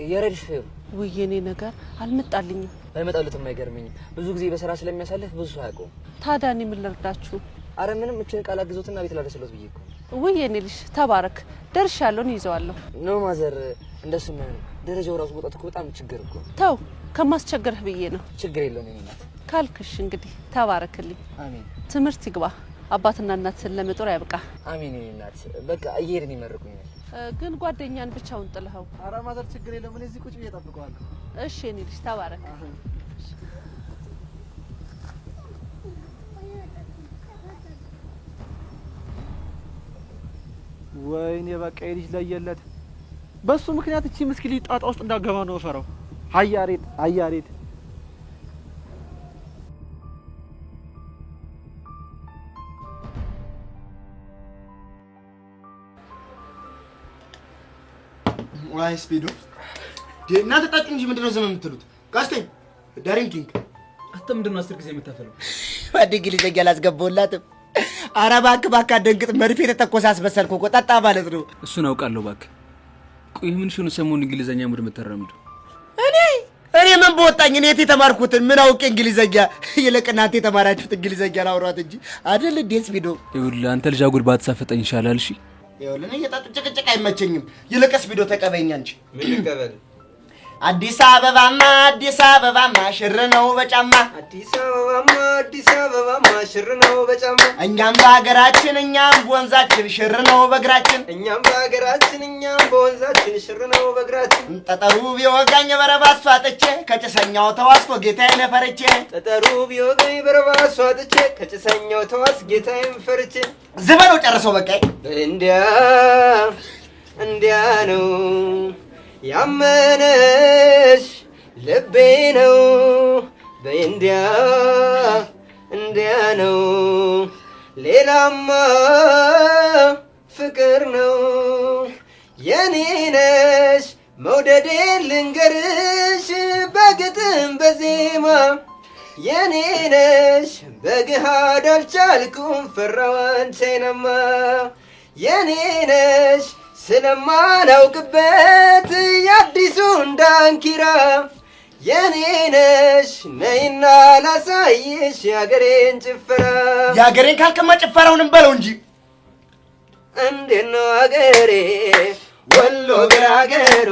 Speaker 6: የረድ ሹፌሩ።
Speaker 4: ውይ የኔ ነገር አልመጣልኝም።
Speaker 6: ባይመጣሉትም አይገርመኝም። ብዙ ጊዜ በስራ ስለሚያሳልፍ ብዙ ሰው አያውቀውም።
Speaker 4: ታዲያ እኔ ምን ልርዳችሁ?
Speaker 6: አረ ምንም፣ እችን ቃል አግዞትና ቤት ላደርስሎት ብዬ እኮ።
Speaker 4: ውይ የኔ ልጅ ተባረክ። ደርሻለሁ፣ እኔ ይዘዋለሁ።
Speaker 6: No mother፣ እንደሱ የማይሆንም። ደረጃው ራሱ መውጣት እኮ በጣም ችግር እኮ።
Speaker 4: ተው፣ ከማስቸግርህ ብዬ ነው።
Speaker 6: ችግር የለውም የኔ እናት።
Speaker 4: ካልክሽ እንግዲህ ተባረክልኝ።
Speaker 6: አሜን።
Speaker 4: ትምህርት ይግባ፣ አባትና እናትን ለመጦር ያብቃ።
Speaker 6: አሜን የኔ እናት። በቃ እየሄድን ይመርቁኛል።
Speaker 4: ግን ጓደኛን ብቻውን ጥለኸው።
Speaker 5: ኧረ mother ችግር የለውም፣ እኔ እዚህ ቁጭ ብዬ እጠብቀዋለሁ።
Speaker 4: እሺ የኔ ልጅ ተባረክ።
Speaker 5: ወይኔ በቃ የልጅ ለየለት። በሱ ምክንያት እቺ ምስኪን ልጅ ጣጣ ውስጥ እንዳገባ ነው ፈራው። አይ ያሬድ፣ አይ ያሬድ።
Speaker 11: ዋይ ስፒዶ፣ እናንተ ጠጡ እንጂ ምንድን ነው ዝም የምትሉት? ቀስቴ drinking።
Speaker 8: አንተ ምንድን ነው 10 ጊዜ የምታፈለው?
Speaker 11: ወደ እንግሊዘኛ አላስገባሁላትም። ኧረ እባክህ እባክህ አደንግጥ። መርፌ የተተኮሰ አስመሰልኩ እኮ። ጠጣ ማለት ነው።
Speaker 8: እሱን አውቃለሁ እባክህ። ቆይ ምን ሽኑ ሰሞኑን እንግሊዘኛ mood የምታራምደው?
Speaker 11: እኔ ምን በወጣኝ? እኔ የት የተማርኩትን ምን አውቄ እንግሊዘኛ? ይልቅ እናንተ የተማራችሁት እንግሊዘኛ ላውራት እንጂ አይደል እንዴ ስፒዶ?
Speaker 8: ይኸውልህ አንተ ልጅ አጉል ባትሳፈጠኝ ይሻላል። እሺ
Speaker 11: ይኸውልህ እኔ እየጠጡ ጭቅጭቅ አይመቸኝም። ይልቅስ ስፒዶ ተቀበይኛ እንጂ።
Speaker 7: ምን ልቀበል?
Speaker 11: አዲስ አበባማ አዲስ አበባማ ሽር ነው በጫማ።
Speaker 7: አዲስ አበባማ አዲስ አበባማ ሽር ነው በጫማ።
Speaker 11: እኛም በሀገራችን እኛም በወንዛችን ሽር ነው በእግራችን።
Speaker 7: እኛም በሀገራችን እኛም በወንዛችን ሽር ነው በእግራችን።
Speaker 11: ጠጠሩ ቢወጋኝ በረባሶ አጥቼ ከጭሰኛው ተዋስኮ ጌታዬን ፈርቼ።
Speaker 7: ጠጠሩ ቢወጋኝ በረባሶ አጥቼ ከጭሰኛው ተዋስ ጌታዬን ፈርቼ።
Speaker 11: ዝበለው ጨርሰው በቃ።
Speaker 7: እንዲያ እንዲያ ነው ያመነሽ ልቤ ነው። በእንዲያ እንዲያ ነው ሌላማ ፍቅር ነው። የኔ ነሽ መውደዴን ልንገርሽ በግጥም በዜማ። የኔ ነሽ በግሃድ አልቻልኩም ፈራው አንቼንማ። የኔ ነሽ ስለማላውቅበት የአዲሱን ዳንኪራ። የኔ ነሽ ነይና ላሳይሽ የአገሬን ጭፈራ።
Speaker 11: የአገሬን ካልከማ ጭፈራውንም በለው እንጂ።
Speaker 7: እንዴት ነው አገሬ ወሎ ገራገሩ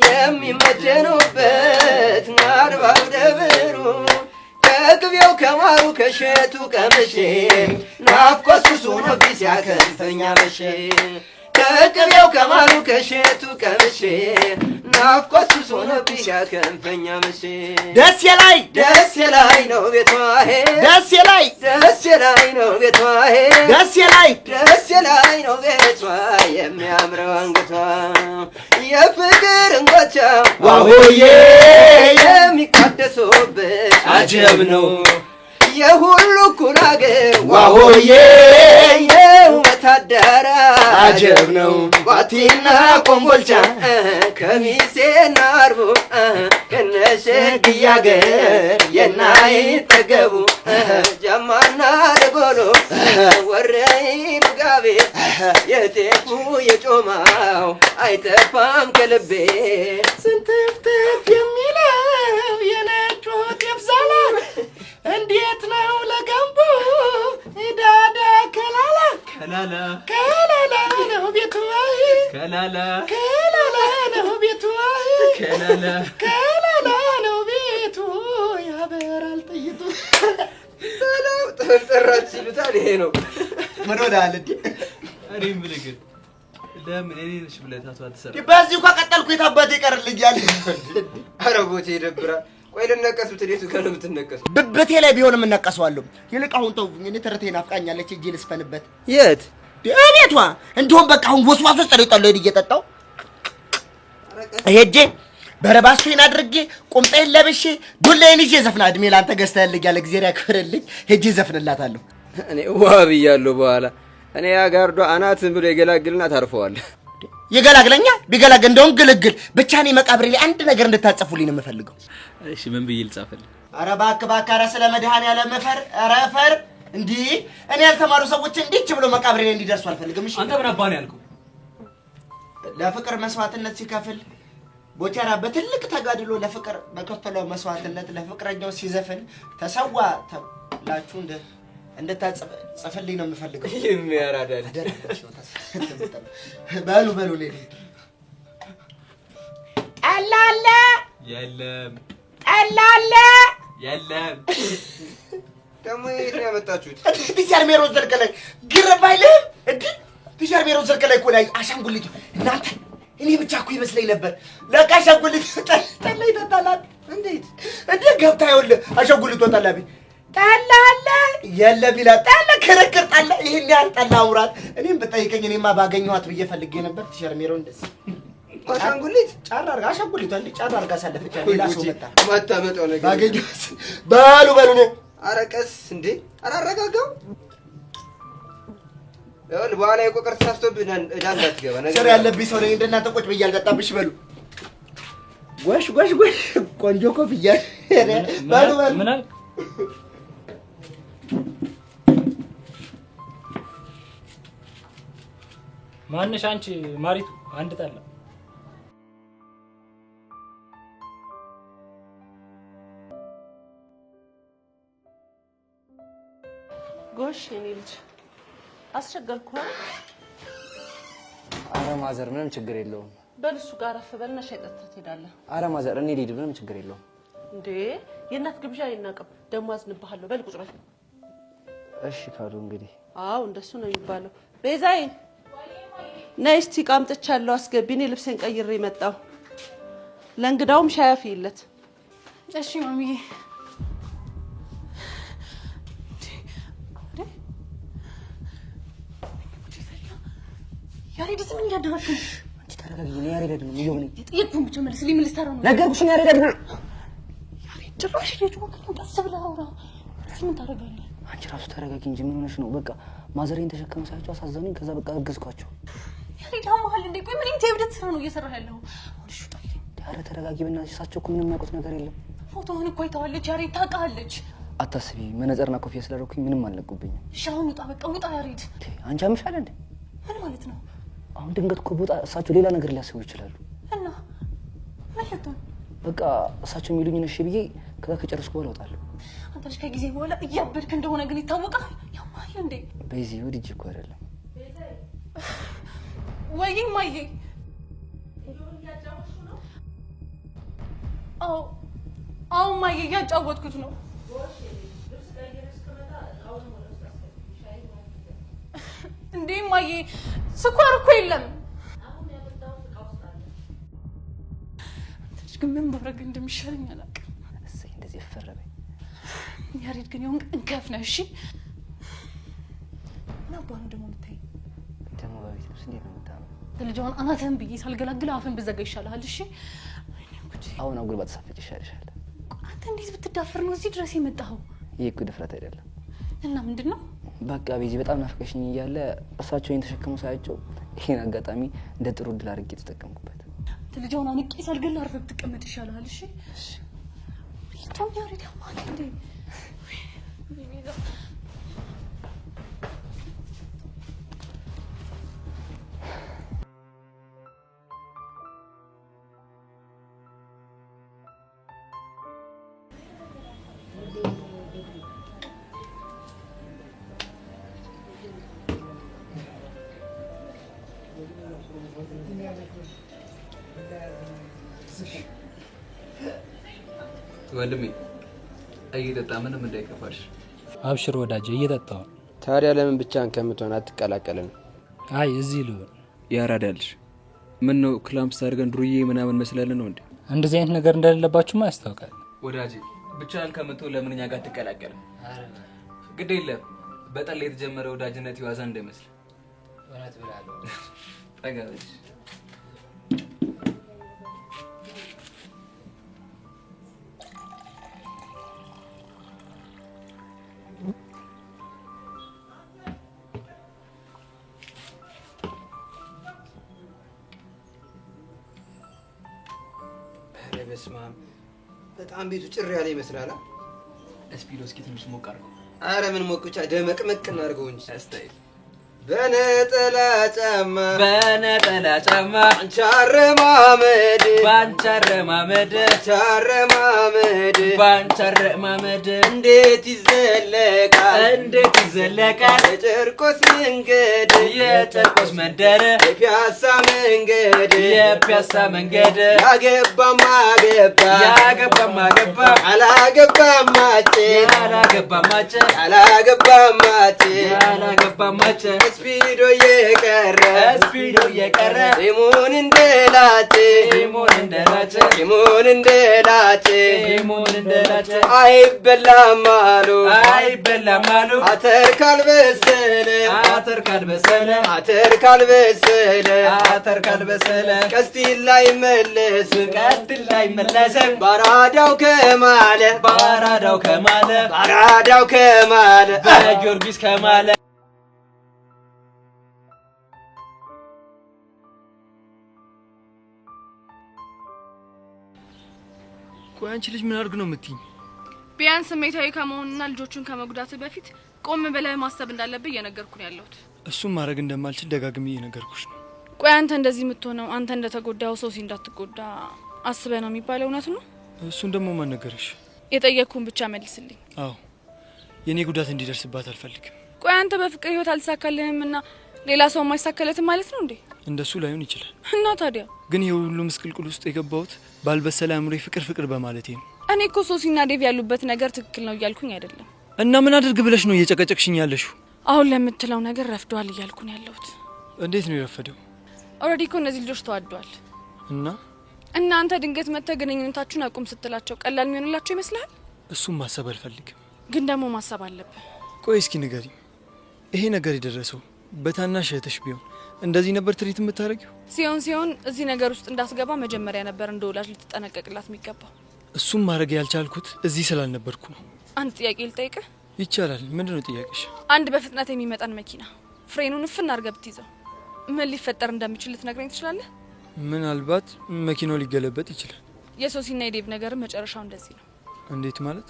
Speaker 7: የሚመጀኑበት አድባር ደብሩ። ከቅቤው ከማሩ ከሸቱ ቀምሼ ናፍቆት ሱስ ሆኖብኝ ሲያከንፈኝ አመሼ። ከቅቤው ከማሩ ከሸቱ ቀምሼ ናፍቆት ሱስ ሆኖብኝ ሲያከንፈኝ አመሼ።
Speaker 11: ደሴ ላይ
Speaker 7: ደሴ ላይ ነው ቤቷ
Speaker 11: ደሴ ላይ
Speaker 7: ደሴ ላይ ነው ቤቷ
Speaker 11: ደሴ ላይ
Speaker 7: ደሴ ላይ ነው ቤቷ የሚያምረው አንገቷ የፍቅር እንጎቻ
Speaker 11: ዋሆዬ
Speaker 7: የሚቋደሱበት
Speaker 11: አጀብ ነው
Speaker 7: የሁሉ እኩል አገር
Speaker 11: ዋሆዬ
Speaker 7: የውበት አዳራሽ
Speaker 11: አጀብ ነው።
Speaker 7: ባቲና ኮምቦልቻ ከሚሴና አርቡ ከነሸግያ አገር የናይጠገቡ ጃማና ደጎሎ ወረኢሉ ጋቤ የጤፉ የጮማው አይጠፋም ከልቤ።
Speaker 11: ስንትፍትፍ የሚለው የነጩ ጤፍ ዛላ እንዴት ነው ለገንቦ ዳዳ ከላላ
Speaker 8: ከላላ
Speaker 11: ከላላ ነው ቤቱ
Speaker 8: ከላላ
Speaker 11: ከላላ ነው ቤቱ
Speaker 8: ከላላ
Speaker 11: ከላላ ነው ቤቱ ያበራል ጥይቱ።
Speaker 7: ጠራች ይሉታል። ይሄ ነው
Speaker 11: ምን ሆነሃል እንዴ?
Speaker 8: እኔ የምልህ ግን ለምን እኔ ነሽ ብለህ tattoo አትሰራም?
Speaker 11: በዚሁ ከቀጠልኩ የት አባቴ ይቀርልኛል?
Speaker 7: ኧረ ቦቼ ይደብራል። ቆይ ልነቀስ ብትል የቱ ጋር ነው የምትነቀሰው?
Speaker 11: ብብቴ ላይ ቢሆንም እነቀሰዋለሁ። ይልቅ አሁን ተው፣ እኔ ተረቴ ናፍቃኛለች፣ እጄ ልስፈንበት።
Speaker 7: የት?
Speaker 11: እቤቷ። እንደውም በቃ አሁን ወስዋስ ውስጥ ነው የጠላው እየጠጣሁ ሄጄ በረባሶዬን አድርጌ ቁምጣዬን ለብሼ ዱላዬን ይዤ ዘፍና። እድሜ ላንተ ገዝተህልኛል፣ እግዚአብሔር ያክብርልኝ። ሄጄ ዘፍንላታለሁ።
Speaker 7: እኔ ዋ ብያለሁ። በኋላ እኔ ያ ጋርዷ አናትን ብሎ የገላግልና ታርፈዋለህ።
Speaker 11: ይገላግለኛ ቢገላግል እንደውም ግልግል ብቻ። እኔ መቃብሬ ላይ አንድ ነገር እንድታጽፉልኝ ነው የምፈልገው።
Speaker 8: እሺ ምን ብዬ ልጻፍልህ?
Speaker 11: ኧረ እባክህ እባክህ፣ ኧረ ስለ መድኃኒዓለም እፈር፣ ኧረ እፈር። እንዲህ እኔ ያልተማሩ ሰዎች እንዲች ብሎ መቃብሬ ላይ እንዲደርሱ አልፈልግም። እሺ
Speaker 8: አንተ ምን አባህ ነው ያልከው?
Speaker 11: ለፍቅር መስዋዕትነት ሲከፍል ቦቸራ በትልቅ ተጋድሎ ለፍቅር በከፈለው መስዋዕትነት ለፍቅረኛው ሲዘፍን ተሰዋ ተብላችሁ እንድታጽፍልኝ ነው የምፈልገው።
Speaker 7: የሚያራዳ ልጅ።
Speaker 11: በሉ በሉ እኔ ልሂድ። ጠላ አለ?
Speaker 8: የለም።
Speaker 11: ጠላ አለ?
Speaker 8: የለም።
Speaker 7: ደግሞ የት ነው ያመጣችሁት?
Speaker 11: teacher ሜሮን ዘልቀ ላይ ግርም አይልህም? እንዴ teacher ሜሮን ዘልቀ ላይ እኮ ላይ አሻንጉሊቱ እናንተ እኔ ብቻ እኮ ይመስለኝ ነበር። ለካ አሻንጉሊቱ ጠላ ይጠጣላት። እንዴት እንዴ ገብታ ይኸውልህ አሻንጉሊቱ ጠላ ቤት ጠላ አለ የለም ይላል። ጠላ ክርክር ጠላ ይሄን ያህል ጠላ አውራት። እኔም ብጠይቀኝ እኔማ ባገኘኋት ብዬ ፈልጌ ነበር። teacher ሜሮን እንደዚህ
Speaker 7: አሻንጉሊት
Speaker 11: ጫር አድርጋ አሻንጉሊቷ እንዲህ ጫር አድርጋ አሳለፈች። ሌላ ሰው መጣ።
Speaker 7: ማታመጣው ነገር
Speaker 11: ባገኘኋት በሉ በሉ እኔ
Speaker 7: ኧረ ቀስ እንዴ! ኧረ አረጋጋው። ይኸውልህ በኋላ የቆቀር ተሳስቶብህ ዕዳ እንዳትገባ ነገር
Speaker 11: ስር ያለብኝ ሰው ነኝ። እንደናንተ ቁጭ ብዬ አልጠጣም። እሺ በሉ። ጎሽ ጎሽ ጎሽ ቆንጆ ኮፍያ። በሉ በሉ።
Speaker 14: ምን አልክ? ማንሽ አንቺ ማሪቱ? አንድ ጠላ።
Speaker 4: ጎሽ የኔ ልጅ አስቸገርኩህ አይደል?
Speaker 6: አረ mother ምንም ችግር የለውም።
Speaker 4: በል እሱ ጋር አረፍ በልና ሻይ ጠጥተህ ትሄዳለህ።
Speaker 6: አረ mother እኔ ልሂድ፣ ምንም ችግር የለውም።
Speaker 4: እንዴ የእናት ግብዣ አይናቅም። ደግሞ አዝንብሃለሁ። በል ቁጭ በል።
Speaker 6: እሺ ካሉ እንግዲህ።
Speaker 4: አዎ እንደሱ ነው የሚባለው። ቤዛዬ ነይ እስቲ ዕቃ አምጥቻለሁ አስገቢ። እኔ ልብሴን ቀይሬ መጣሁ። ለእንግዳውም ሻይ አፍይለት።
Speaker 3: እሺ ማሚዬ። ያሬድ ምን እያደረግክ ነው?
Speaker 6: አንቺ ተረጋጊ። እኔ ያሬድ አይደለሁም እዮብ ነኝ።
Speaker 3: የጠየቅኩህን ብቻ መልስልኝ። ምን ልትሰራ ነው?
Speaker 6: ነገርኩሽ፣ እኔ ያሬድ አይደለሁም።
Speaker 3: ያሬድ ጭራሽ እየጮህክ ነው። ቀስ ብለህ አውራ። እዚህ ምን ታደርጋለህ?
Speaker 6: አንቺ ራሱ ተረጋጊ እንጂ ምን ሆነሽ ነው? በቃ ማዘሬን ተሸክመው ሳያቸው አሳዘኑኝ። ከዛ በቃ አገዝኳቸው።
Speaker 3: ያሬድ አሞሃል እንዴ? ቆይ ምን የእብደት ስራ ነው እየሰራህ ያለኸው? አሁን እሺ ውጣልኝ።
Speaker 6: ኧረ ተረጋጊ በእናትሽ። እሳቸው እኮ ምንም የሚያውቁት ነገር የለም።
Speaker 3: ፎቶህን እኮ አይተዋለች ያሬድ፣ ታውቃለች።
Speaker 6: አታስቢ፣ መነጽርና ኮፍያ ስላደረኩኝ ምንም አልነቁብኝም።
Speaker 3: እሺ አሁን ውጣ፣ በቃ ውጣ ያሬድ።
Speaker 6: አንቺ አምሻል እንዴ?
Speaker 3: ምን ማለት ነው?
Speaker 6: አሁን ድንገት እኮ ብወጣ እሳቸው ሌላ ነገር ሊያስቡ ይችላሉ።
Speaker 3: እና ምን ልትሆን?
Speaker 6: በቃ እሳቸው የሚሉኝን እሺ ብዬ ከዛ ከጨረስኩ በኋላ እወጣለሁ።
Speaker 3: አንተ ልጅ ከጊዜ በኋላ እያበድክ እንደሆነ ግን ይታወቃል። ያማል እንዴ?
Speaker 6: በዚህ ወድጄ እኮ አይደለም።
Speaker 3: ወይ ማዬ። አዎ አዎ ማዬ እያጫወትኩት ነው። እንዴ ማዬ ስኳር እኮ የለም። አንተ ልጅ ግን ምን ባደርግ እንደሚሻለኝ አላውቅም።
Speaker 6: እሰይ እንደዚህ ፈረበኝ።
Speaker 3: ያሬድ ግን የሆንክ እንከፍ ነህ። እሺ ምን አባ ነው ደግሞ የምታይኝ?
Speaker 6: ደግሞ በቤት ልብስ እንዴት ነው የምታምረው?
Speaker 3: ልጅ አሁን አናትህን ብዬ ሳልገላግል አፍህን ብዘጋ ይሻልሃል። እሺ
Speaker 6: አሁን አጉል ባትሳፈጭ ይሻልሻል።
Speaker 3: አንተ እንዴት ብትዳፈር ነው እዚህ ድረስ የመጣኸው?
Speaker 6: ይህ እኮ ድፍረት አይደለም።
Speaker 3: እና ምንድን ነው?
Speaker 6: በቃ ቤዚ በጣም ናፍቀሽኝ እያለ እሳቸው ይሄን ተሸክመው ሳያቸው ይሄን አጋጣሚ እንደ ጥሩ እድል አድርጌ ተጠቀምኩበት።
Speaker 3: አንተ ልጅ አሁን አንቄ ሳልገል አርፈህ ብትቀመጥ ይሻልሃል። እሺ ልቶም ያሬድ ያማል እንዴ?
Speaker 8: ወንድሜ እየጠጣ ምንም እንዳይከፋሽ።
Speaker 14: አብሽር ወዳጄ፣ እየጠጣሁ ነው።
Speaker 7: ታዲያ ለምን ብቻህን ከምትሆን አትቀላቀልም?
Speaker 14: አይ እዚህ ልሁን።
Speaker 8: ያራዳልሽ። ምን ነው ክላምፕስ አድርገን ዱርዬ ምናምን መስላለን ነው እንዴ?
Speaker 14: እንደዚህ አይነት ነገር እንደሌለባችሁማ ያስታውቃል።
Speaker 8: ወዳጄ ብቻህን ከምትሆን ለምን እኛ ጋር አትቀላቀልም? ግድ የለም፣ በጠላ የተጀመረ ወዳጅነት የዋዛ እንዳይመስል።
Speaker 6: እውነት ብለሃል።
Speaker 8: ጠጋ በል።
Speaker 7: ኧረ በስመ አብ፣ በጣም ቤቱ ጭር ያለ ይመስላል።
Speaker 8: እስፒዶ እስኪ ትንሽ ሞቅ አድርገው።
Speaker 7: ኧረ ምን ሞቅ ብቻ ደመቅመቅ እናድርገው እንጂ።
Speaker 8: style
Speaker 7: በነጠላ ጫማ፣
Speaker 8: በነጠላ ጫማ፣
Speaker 7: ባንቺ አረማመድ፣
Speaker 8: ባንቺ አረማመድ፣
Speaker 7: ባንቺ አረማመድ፣
Speaker 8: ባንቺ አረማመድ
Speaker 7: እንዴት ይዘለቃል፣
Speaker 8: እንዴት ይዘለቃል
Speaker 7: የጨርቆስ መንገድ፣
Speaker 8: የጨርቆስ መንደር፣
Speaker 7: የፒያሳ መንገድ፣
Speaker 8: የፒያሳ መንገድ፣
Speaker 7: ያገባማ ገባ፣
Speaker 8: ያገባማ ገባ፣
Speaker 7: ያላገባማ አጨ፣
Speaker 8: ያላገባማ አጨ፣
Speaker 7: ያላገባማ አጨ፣
Speaker 8: ያላገባማ አጨ፣
Speaker 7: ስፒዶ እየቀረ፣
Speaker 8: ስፒዶ እየቀረ፣
Speaker 7: ጺሙን እንደላጨ፣
Speaker 8: ጺሙን እንደላጨ፣
Speaker 7: ጺሙን እንደላጨ፣
Speaker 8: ጺሙን እንደላጨ፣
Speaker 7: አይበላም አሉ፣
Speaker 8: አይበላም አሉ፣
Speaker 7: አተር ካልበሰለ፣
Speaker 8: አተር ካልበሰለ፣
Speaker 7: አተር ካልበሰለ፣
Speaker 8: አተር ካልበሰለ፣
Speaker 7: ቀስቲል አይመለስም፣
Speaker 8: ቀስቲል አይመለስም፣
Speaker 7: ባራዳው ከማለ፣
Speaker 8: ባራዳው ከማለ፣
Speaker 7: ባራዳው ከማለ፣
Speaker 8: በጊዮርጊስ ከማለ።
Speaker 13: ቆይ አንቺ ልጅ ምን አድርግ ነው የምትይኝ?
Speaker 3: ቢያንስ ስሜታዊ ከመሆንና ልጆቹን ከመጉዳት በፊት ቆም ብለህ ማሰብ እንዳለብህ እየነገርኩ ነው ያለሁት።
Speaker 13: እሱን ማድረግ እንደማልችል ደጋግሜ እየነገርኩሽ ነው።
Speaker 3: ቆይ አንተ እንደዚህ የምትሆነው አንተ እንደተጎዳው ሶሲ እንዳትጎዳ አስበህ ነው የሚባለው እውነት ነው?
Speaker 13: እሱን ደግሞ ማን ነገረሽ?
Speaker 3: የጠየቅኩህን ብቻ መልስልኝ።
Speaker 13: አዎ፣ የእኔ ጉዳት እንዲደርስባት አልፈልግም።
Speaker 3: ቆይ አንተ በፍቅር ህይወት አልተሳካልህም እና ሌላ ሰው የማይሳካለትም ማለት ነው እንዴ?
Speaker 13: እንደሱ ላይሆን ይችላል።
Speaker 3: እና ታዲያ
Speaker 13: ግን ይሄ ሁሉ ምስቅልቅል ውስጥ የገባሁት ባልበሰለ አእምሮዬ ፍቅር ፍቅር በማለቴ ነው።
Speaker 3: እኔ እኮ ሶሲና ዴቭ ያሉበት ነገር ትክክል ነው እያልኩኝ አይደለም።
Speaker 13: እና ምን አድርግ ብለሽ ነው እየጨቀጨቅሽኝ ያለሽው?
Speaker 3: አሁን ለምትለው ነገር ረፍዷል እያልኩ ነው ያለሁት።
Speaker 13: እንዴት ነው የረፈደው?
Speaker 3: Already እኮ እነዚህ ልጆች ተዋደዋል።
Speaker 13: እና
Speaker 3: እና አንተ ድንገት መጥተህ ግንኙነታችሁን አቁም ስትላቸው ቀላል የሚሆንላቸው ይመስልሃል?
Speaker 13: እሱም ማሰብ አልፈልግም።
Speaker 3: ግን ደግሞ ማሰብ አለብህ።
Speaker 13: ቆይ እስኪ ንገሪኝ፣ ይሄ ነገር የደረሰው በታናሽ እህትሽ ቢሆን እንደዚህ ነበር treat የምታደርጊው?
Speaker 3: ሲሆን ሲሆን እዚህ ነገር ውስጥ እንዳስገባ መጀመሪያ ነበር እንደ ወላጅ ልትጠነቀቅላት የሚገባው።
Speaker 13: እሱም ማድረግ ያልቻልኩት እዚህ ስላልነበርኩ ነው።
Speaker 3: አንድ ጥያቄ ልጠይቅህ?
Speaker 13: ይቻላል። ምንድን ነው ጥያቄሽ?
Speaker 3: አንድ በፍጥነት የሚመጣን መኪና ፍሬኑን እፍን አድርገህ ብትይዘው ምን ሊፈጠር እንደሚችል ልትነግረኝ ትችላለህ?
Speaker 13: ምናልባት መኪናው ሊገለበጥ ይችላል።
Speaker 3: የሶሲና የዴቭ ነገር መጨረሻው እንደዚህ ነው።
Speaker 13: እንዴት ማለት?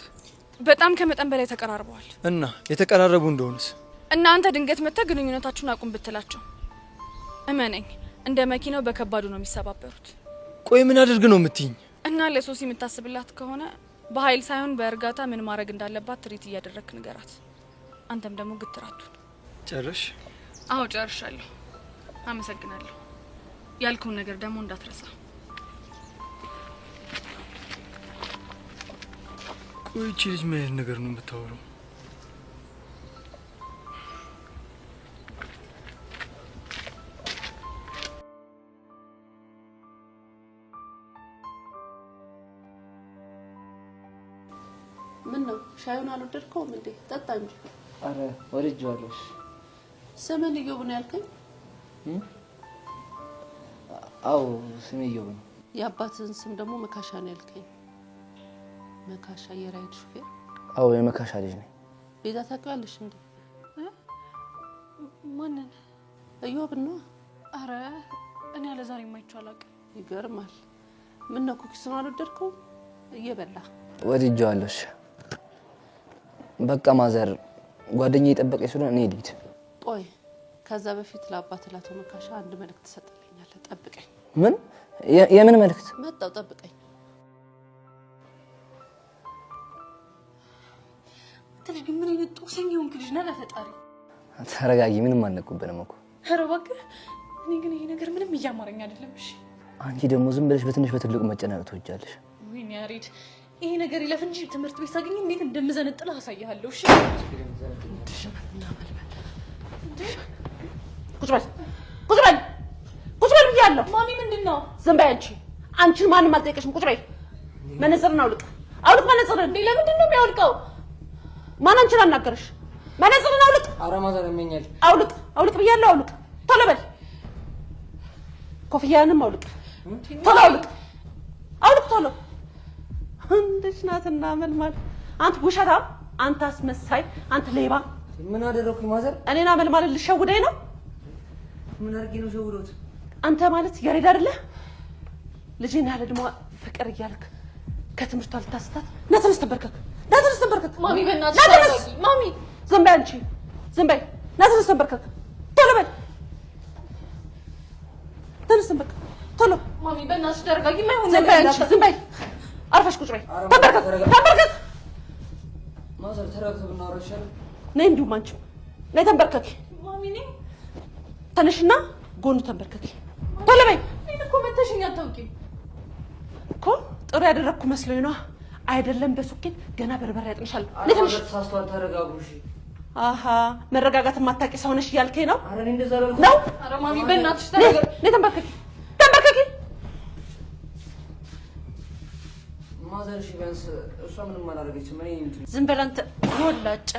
Speaker 3: በጣም ከመጠን በላይ ተቀራርበዋል።
Speaker 13: እና የተቀራረቡ እንደሆነስ?
Speaker 3: እና አንተ ድንገት መጥተህ ግንኙነታችሁን አቁም ብትላቸው እመነኝ እንደ መኪናው በከባዱ ነው የሚሰባበሩት።
Speaker 13: ቆይ ምን አድርግ ነው የምትይኝ?
Speaker 3: እና ለሶሲ የምታስብላት ከሆነ በኃይል ሳይሆን በእርጋታ ምን ማድረግ እንዳለባት ትሪት እያደረግክ ንገራት። አንተም ደግሞ ግትራቱን
Speaker 13: ጨረሽ?
Speaker 3: አዎ ጨርሻለሁ። አመሰግናለሁ። ያልከውን ነገር ደግሞ እንዳትረሳ።
Speaker 13: ቆይ ይህቺ ልጅ ምን አይነት ነገር ነው የምታወራው?
Speaker 4: ምን ነው ሻዩን አልወደድከውም እንዴ? ጠጣ እንጂ።
Speaker 6: አረ ወድጄዋለሁ።
Speaker 4: ስምህን እዮብ ነው ያልከኝ?
Speaker 6: አዎ ስሜ እዮብ ነው።
Speaker 4: የአባትህን ስም ደግሞ መካሻ ነው ያልከኝ። መካሻ የራይድ ሹፌር?
Speaker 6: አዎ የመካሻ ልጅ ነኝ።
Speaker 4: ቤዛ ታውቂዋለሽ እንዴ?
Speaker 9: ማንን?
Speaker 4: እዮብ ነው።
Speaker 9: አረ እኔ ያለ ዛሬ የማይቼው አላውቅም።
Speaker 4: ይገርማል። ምን ነው ኩኪሱን አልወደድከውም? እየበላ
Speaker 6: ወድጄዋለሁ። እሺ በቃ ማዘር ጓደኛዬ የጠበቀኝ ስለሆነ እኔ ልሂድ።
Speaker 4: ቆይ ከዛ በፊት ለአባትህ ለአቶ መካሻ አንድ መልእክት ትሰጥልኛለህ። ጠብቀኝ።
Speaker 6: ምን? የምን መልእክት?
Speaker 4: መጣሁ፣ ጠብቀኝ።
Speaker 9: አንተ ልጅ ግን ምን አይነት ጦሰኛ የሆንክ ልጅ ነህ? ለፈጣሪ
Speaker 6: ተረጋጊ፣ ምንም አልነቁብንም እኮ።
Speaker 9: ኧረ እባክህ፣ እኔ ግን ይሄ ነገር ምንም እያማረኝ አይደለም። እሺ
Speaker 6: አንቺ ደግሞ ዝም ብለሽ በትንሽ በትልቁ መጨናነቅ ትወጃለሽ።
Speaker 9: ወይኔ ያሬድ፣ ይሄ ነገር ይለፍ እንጂ ትምህርት ቤት ሳገኝ እንዴት እንደምዘነጥልህ አሳይሃለሁ። እሺ ቁጭ በል፣ ቁጭ በል።
Speaker 4: ብያለሁ።
Speaker 3: ማሚ ምንድን ነው?
Speaker 4: ዝም በይ አንቺ። አንቺን ማንም አልጠየቀሽም። ቁጭ በይ። መነጽርን አውልቅ፣ አውልቅ መነጽርን።
Speaker 3: እንዴ ለምንድን ነው የሚያወልቀው?
Speaker 4: ማን አንቺን አናገረሽ? መነጽርን አውልቅ።
Speaker 6: ኧረ mother ያመኛል።
Speaker 4: አውልቅ፣ አውልቅ ብያለሁ። አውልቅ፣ ቶሎ በል። ኮፍያንም አውልቅ፣ ቶሎ አውልቅ፣ አውልቅ ቶሎ። እንዴት ናትና መልማል! አንተ ውሸታም፣ አንተ አስመሳይ፣ አንተ ሌባ!
Speaker 6: ምን አደረኩኝ mother?
Speaker 4: እኔን አመልማል ልሸውደኝ ነው?
Speaker 6: ምን አድርጌ ነው ሸውዶት?
Speaker 4: አንተ ማለት ያሬድ አይደለ? ልጄን ያለ እድሜዋ ፍቅር እያልክ ከትምህርቷ ልታስታት። ና ተነስ፣ ተንበርከክ። ና ተነስ፣ ተንበርከክ።
Speaker 3: ማሚ በእናትሽ
Speaker 4: ና ተነስ።
Speaker 3: ተረጋጊ። ማሚ
Speaker 4: ዝም በይ አንቺ፣ ዝም በይ። ና ተነስ፣ ተንበርከክ። ቶሎ በል፣ ተነስ፣ ተንበርከክ ቶሎ።
Speaker 3: ማሚ በእናትሽ ተረጋጊ። የማይሆን
Speaker 4: ዝም
Speaker 3: ነገር
Speaker 4: በይ አንቺ፣
Speaker 3: እንዳታ
Speaker 4: ዝም በይ። አርፈሽ ቁጭ በይ። ተንበርከክ፣ ተንበርከክ።
Speaker 6: mother ተረጋግተን ብናወራ ይሻላል።
Speaker 4: ነይ፣ እንዲሁም አንቺም ነይ፣ ተንበርከኪ።
Speaker 3: ማሚ እኔ
Speaker 4: ተነሽና ጎኑ ተንበርከኪ። ቶሎ በይ።
Speaker 3: እኔን እኮ መተሽኝ አታውቂም
Speaker 4: እኮ ጥሩ ያደረግኩ መስሎኝ ነዋ። አይደለም በሱኬት ገና በርበሬ ያጥንሻለሁ። ነይ ተነሽ።
Speaker 6: mother ተሳስተዋል። ተረጋጉ እሺ።
Speaker 4: አሀ መረጋጋት የማታውቂ ሰው ነሽ እያልከኝ ነው?
Speaker 6: ኧረ እኔ እንደዛ አላልኩም።
Speaker 4: ነው
Speaker 3: ኧረ ማሚ በእናትሽ
Speaker 4: ነይ፣
Speaker 3: ተረጋጊ።
Speaker 4: ነይ ተንበርከኪ፣ ተንበርከኪ።
Speaker 6: mother እሺ፣ ቢያንስ እሷ ምንም አላደረገችም። እኔ እንትን
Speaker 4: ዝም በል አንተ ወላጫ።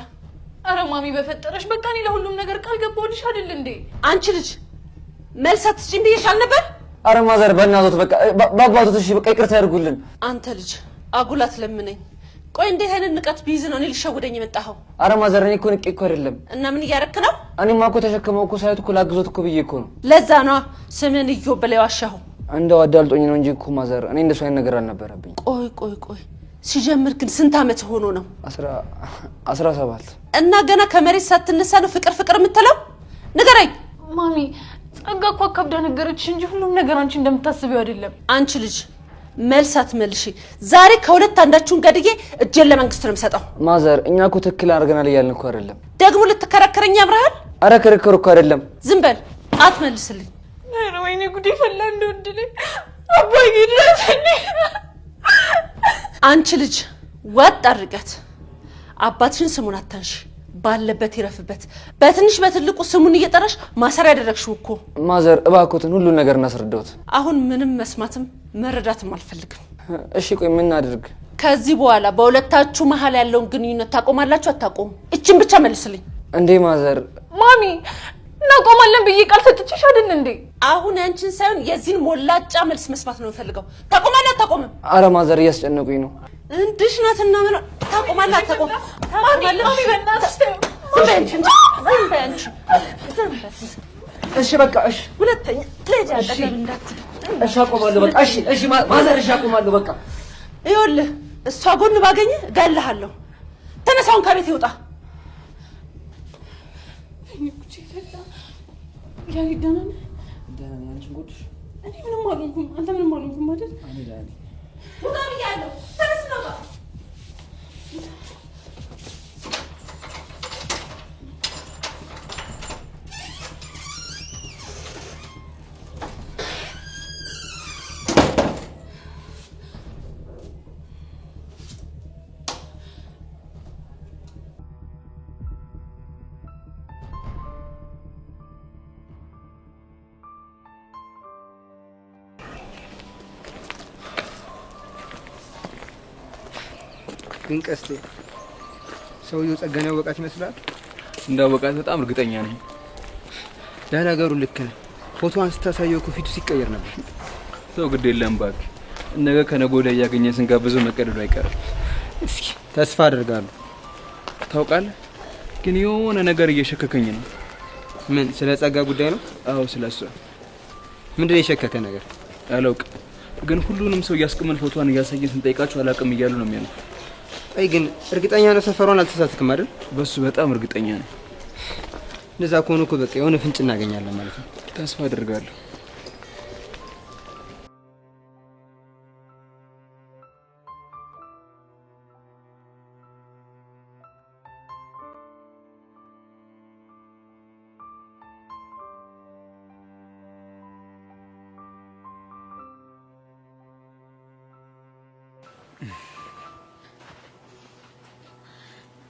Speaker 3: ኧረ ማሚ በፈጠረሽ በቃ እኔ ለሁሉም ነገር ቃል ገባሁልሽ አይደል እንዴ?
Speaker 4: አንቺ ልጅ መልስ አትስጪኝ ብዬሽ አልነበር?
Speaker 6: ኧረ mother በእናቶት በቃ በአባቶት እሺ፣ በቃ ይቅርታ ያድርጉልን።
Speaker 4: አንተ ልጅ አጉል አትለምነኝ። ቆይ እንዴት አይነት ንቀት ቢይዝ ነው እኔ ልሸውደኝ የመጣኸው?
Speaker 6: ኧረ mother እኔ እኮ ንቄ እኮ አይደለም።
Speaker 4: እና ምን እያረክ ነው?
Speaker 6: እኔማ እኮ ተሸክመው እኮ ሳያት እኮ ላግዞት እኮ ብዬ እኮ ነው።
Speaker 4: ለዛ ነዋ ስምህን እዮብ ብለህ የዋሸኸው።
Speaker 6: እንደው አዳልጦኝ ነው እንጂ እኮ mother እኔ እንደሱ አይነት ነገር አልነበረብኝ።
Speaker 4: ቆይ ቆይ ቆይ ሲጀምር ግን ስንት ዓመት ሆኖ ነው?
Speaker 6: 17።
Speaker 4: እና ገና ከመሬት ሳትነሳ ነው ፍቅር ፍቅር የምትለው? ንገረኝ።
Speaker 3: ማሚ ጸጋ እኮ አካብዳ ነገረችሽ እንጂ ሁሉም ነገር አንቺ እንደምታስቢው አይደለም።
Speaker 4: አንቺ ልጅ መልስ አትመልሺ። ዛሬ ከሁለት አንዳችሁን ገድዬ እጄን ለመንግስት ነው የምሰጠው።
Speaker 6: mother እኛ እኮ ትክክል አድርገናል እያልን እኮ አይደለም።
Speaker 4: ደግሞ ልትከራከረኝ ያምርሃል?
Speaker 6: ኧረ ክርክር እኮ አይደለም።
Speaker 4: ዝም በል አትመልስልኝ።
Speaker 3: ኧረ ወይኔ ጉዴ ፈላ። እንደወንድ አባዬ ድረስልኝ።
Speaker 4: አንቺ ልጅ ወጥ አድርጋት። አባትሽን ስሙን አታንሺ፣ ባለበት ይረፍበት። በትንሽ በትልቁ ስሙን እየጠራሽ ማሰሪያ ያደረግሽው እኮ።
Speaker 6: mother እባክዎትን ሁሉን ነገር እናስረዳዎት።
Speaker 4: አሁን ምንም መስማትም መረዳትም አልፈልግም።
Speaker 6: እሺ ቆይ ምን እናድርግ?
Speaker 4: ከዚህ በኋላ በሁለታችሁ መሀል ያለውን ግንኙነት ታቆማላችሁ አታቆሙ? እችን ብቻ መልስልኝ።
Speaker 6: እንዴ mother
Speaker 3: ማሚ እናቆማለን ብዬ ቃል ሰጥቼሽ አይደል እንዴ?
Speaker 4: አሁን ያንቺን ሳይሆን የዚህን ሞላጫ መልስ መስማት ነው የምፈልገው። ታቆማለህ አታቆምም?
Speaker 6: አረ mother እያስጨነቁኝ ነው።
Speaker 4: እንድሽ ናትና ምን ታቆማለህ አታቆምም?
Speaker 3: ማሚ ማሚ በእናትሽ ተይው።
Speaker 4: ዝም በይ አንቺ፣ ዝም በይ አንቺ፣ ዝም በይ።
Speaker 6: እሺ በቃ እሺ፣
Speaker 4: ሁለተኛ ልጅ አጠገብ እንዳትል።
Speaker 6: እሺ አቆማለሁ በቃ እሺ፣ እሺ mother እሺ አቆማለሁ በቃ።
Speaker 4: ይኸውልህ እሷ ጎን ባገኘ እገልሃለሁ። ተነሳውን ከቤት ይውጣ።
Speaker 3: ወይኔ ጉዴ ፈላ። ያሬድ ደህና ነህ?
Speaker 6: ደህና ነኝ። አንቺን ጎድሽ?
Speaker 3: እኔ ምንም አልሆንኩም። አንተ ምንም አልሆንኩም አይደል?
Speaker 6: እኔ ደህና ነኝ።
Speaker 4: ውጣ ብያለሁ። ተነስ ነው።
Speaker 7: ግን ቀስቴ ሰውየው ጸጋን ያወቃት ይመስላል።
Speaker 8: እንዳወቃት በጣም እርግጠኛ ነኝ።
Speaker 7: ለነገሩ ልክ ነህ። ፎቶዋን ስታሳየው እኮ ፊቱ ሲቀየር ነበር።
Speaker 8: ተው ግድ የለም እባክህ። ነገ ከነገ ወዲያ እያገኘን ስንጋብዘው መቀደዱ አይቀርም።
Speaker 7: እስኪ ተስፋ አደርጋለሁ።
Speaker 8: ታውቃለህ፣ ግን የሆነ ነገር እየሸከከኝ ነው።
Speaker 7: ምን? ስለ ጸጋ ጉዳይ ነው?
Speaker 8: አዎ ስለ እሷ።
Speaker 7: ምንድን ነው የሸከከ ነገር?
Speaker 8: አላውቅም፣ ግን ሁሉንም ሰው እያስቆምን ፎቶዋን እያሳየን ስንጠይቃቸው አላውቅም እያሉ ነው የሚያልፉ።
Speaker 7: ቆይ ግን እርግጠኛ ነው ሰፈሯን አልተሳትክም አይደል?
Speaker 8: በሱ በጣም እርግጠኛ ነኝ።
Speaker 7: እንደዛ ከሆነ እኮ በቃ የሆነ ፍንጭ እናገኛለን ማለት ነው።
Speaker 8: ተስፋ አደርጋለሁ።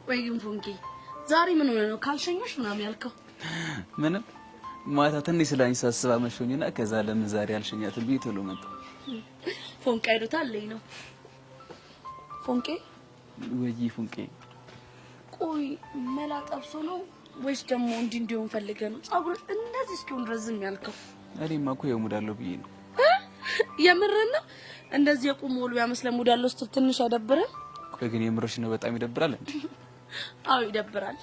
Speaker 15: ወይ ግን ፎንቄ ዛሬ ምን ሆነ ነው ካልሸኞሽ ምናምን ያልከው?
Speaker 8: ምንም ማታ ትንሽ ስለ አንቺ ሳስብ አመሸሁኝና ከዛ ለምን ዛሬ አልሸኛትም ብዬ ቶሎ መጣሁ።
Speaker 3: ፎንቃ ይሉታል አለኝ ነው ፎንቄ።
Speaker 8: ወይ ፎንቄ።
Speaker 3: ቆይ መላ ጠብሶ ነው ወይስ ደግሞ እንዲህ እንዲሆን ፈልገህ ነው ፀጉር እንደዚህ እስኪሆን ድረስ ዝም ያልከው?
Speaker 8: እኔማ እኮ ያው mood አለው ብዬ ነው።
Speaker 3: የምርህን ነው? እንደዚህ የቁም ወል ቢያመስለን mood አለው ስትል ትንሽ አይደብርም?
Speaker 8: ቆይ ግን የምርሽ ነው? በጣም ይደብራል እንዴ?
Speaker 3: አዎ ይደብራል።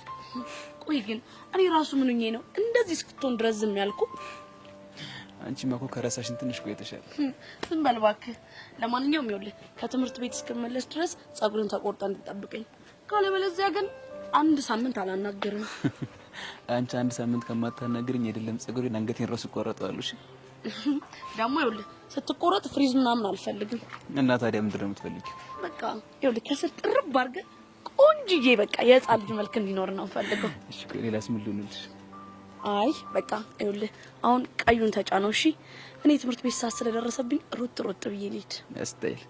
Speaker 3: ቆይ ግን እኔ ራሱ ምን ሆኜ ነው እንደዚህ እስክትሆን ድረስ ዝም ያልኩ?
Speaker 8: አንቺማ እኮ ከረሳሽን ትንሽ ቆይተሻል።
Speaker 3: ዝም በል እባክህ። ለማንኛውም ይኸውልህ ከትምህርት ቤት እስክመለስ ድረስ ፀጉርን ተቆርጣ እንድጠብቀኝ፣ ካለበለዚያ ግን አንድ ሳምንት አላናግርም።
Speaker 8: አንቺ አንድ ሳምንት ከማታናግሪኝ አይደለም ፀጉሬን አንገቴን ራሱ እቆረጠዋለሁ። እሺ
Speaker 3: ደግሞ ይኸውልህ ስትቆረጥ ፍሪዝ ምናምን አልፈልግም።
Speaker 8: እና ታዲያ ምንድን ነው የምትፈልጊው?
Speaker 3: በቃ ይኸውልህ ከስር ጥርብ አድርገህ ቆንጅዬ በቃ የህፃን ልጅ መልክ እንዲኖር ነው የምፈልገው።
Speaker 8: እሺ ቆይ ሌላስ ምን ልሁንልሽ?
Speaker 3: አይ በቃ ይኸውልህ አሁን ቀዩን ተጫነው። እሺ እኔ ትምህርት ቤት ሰዓት ስለደረሰብኝ ሮጥ ሮጥ ብዬ ልሂድ።
Speaker 8: style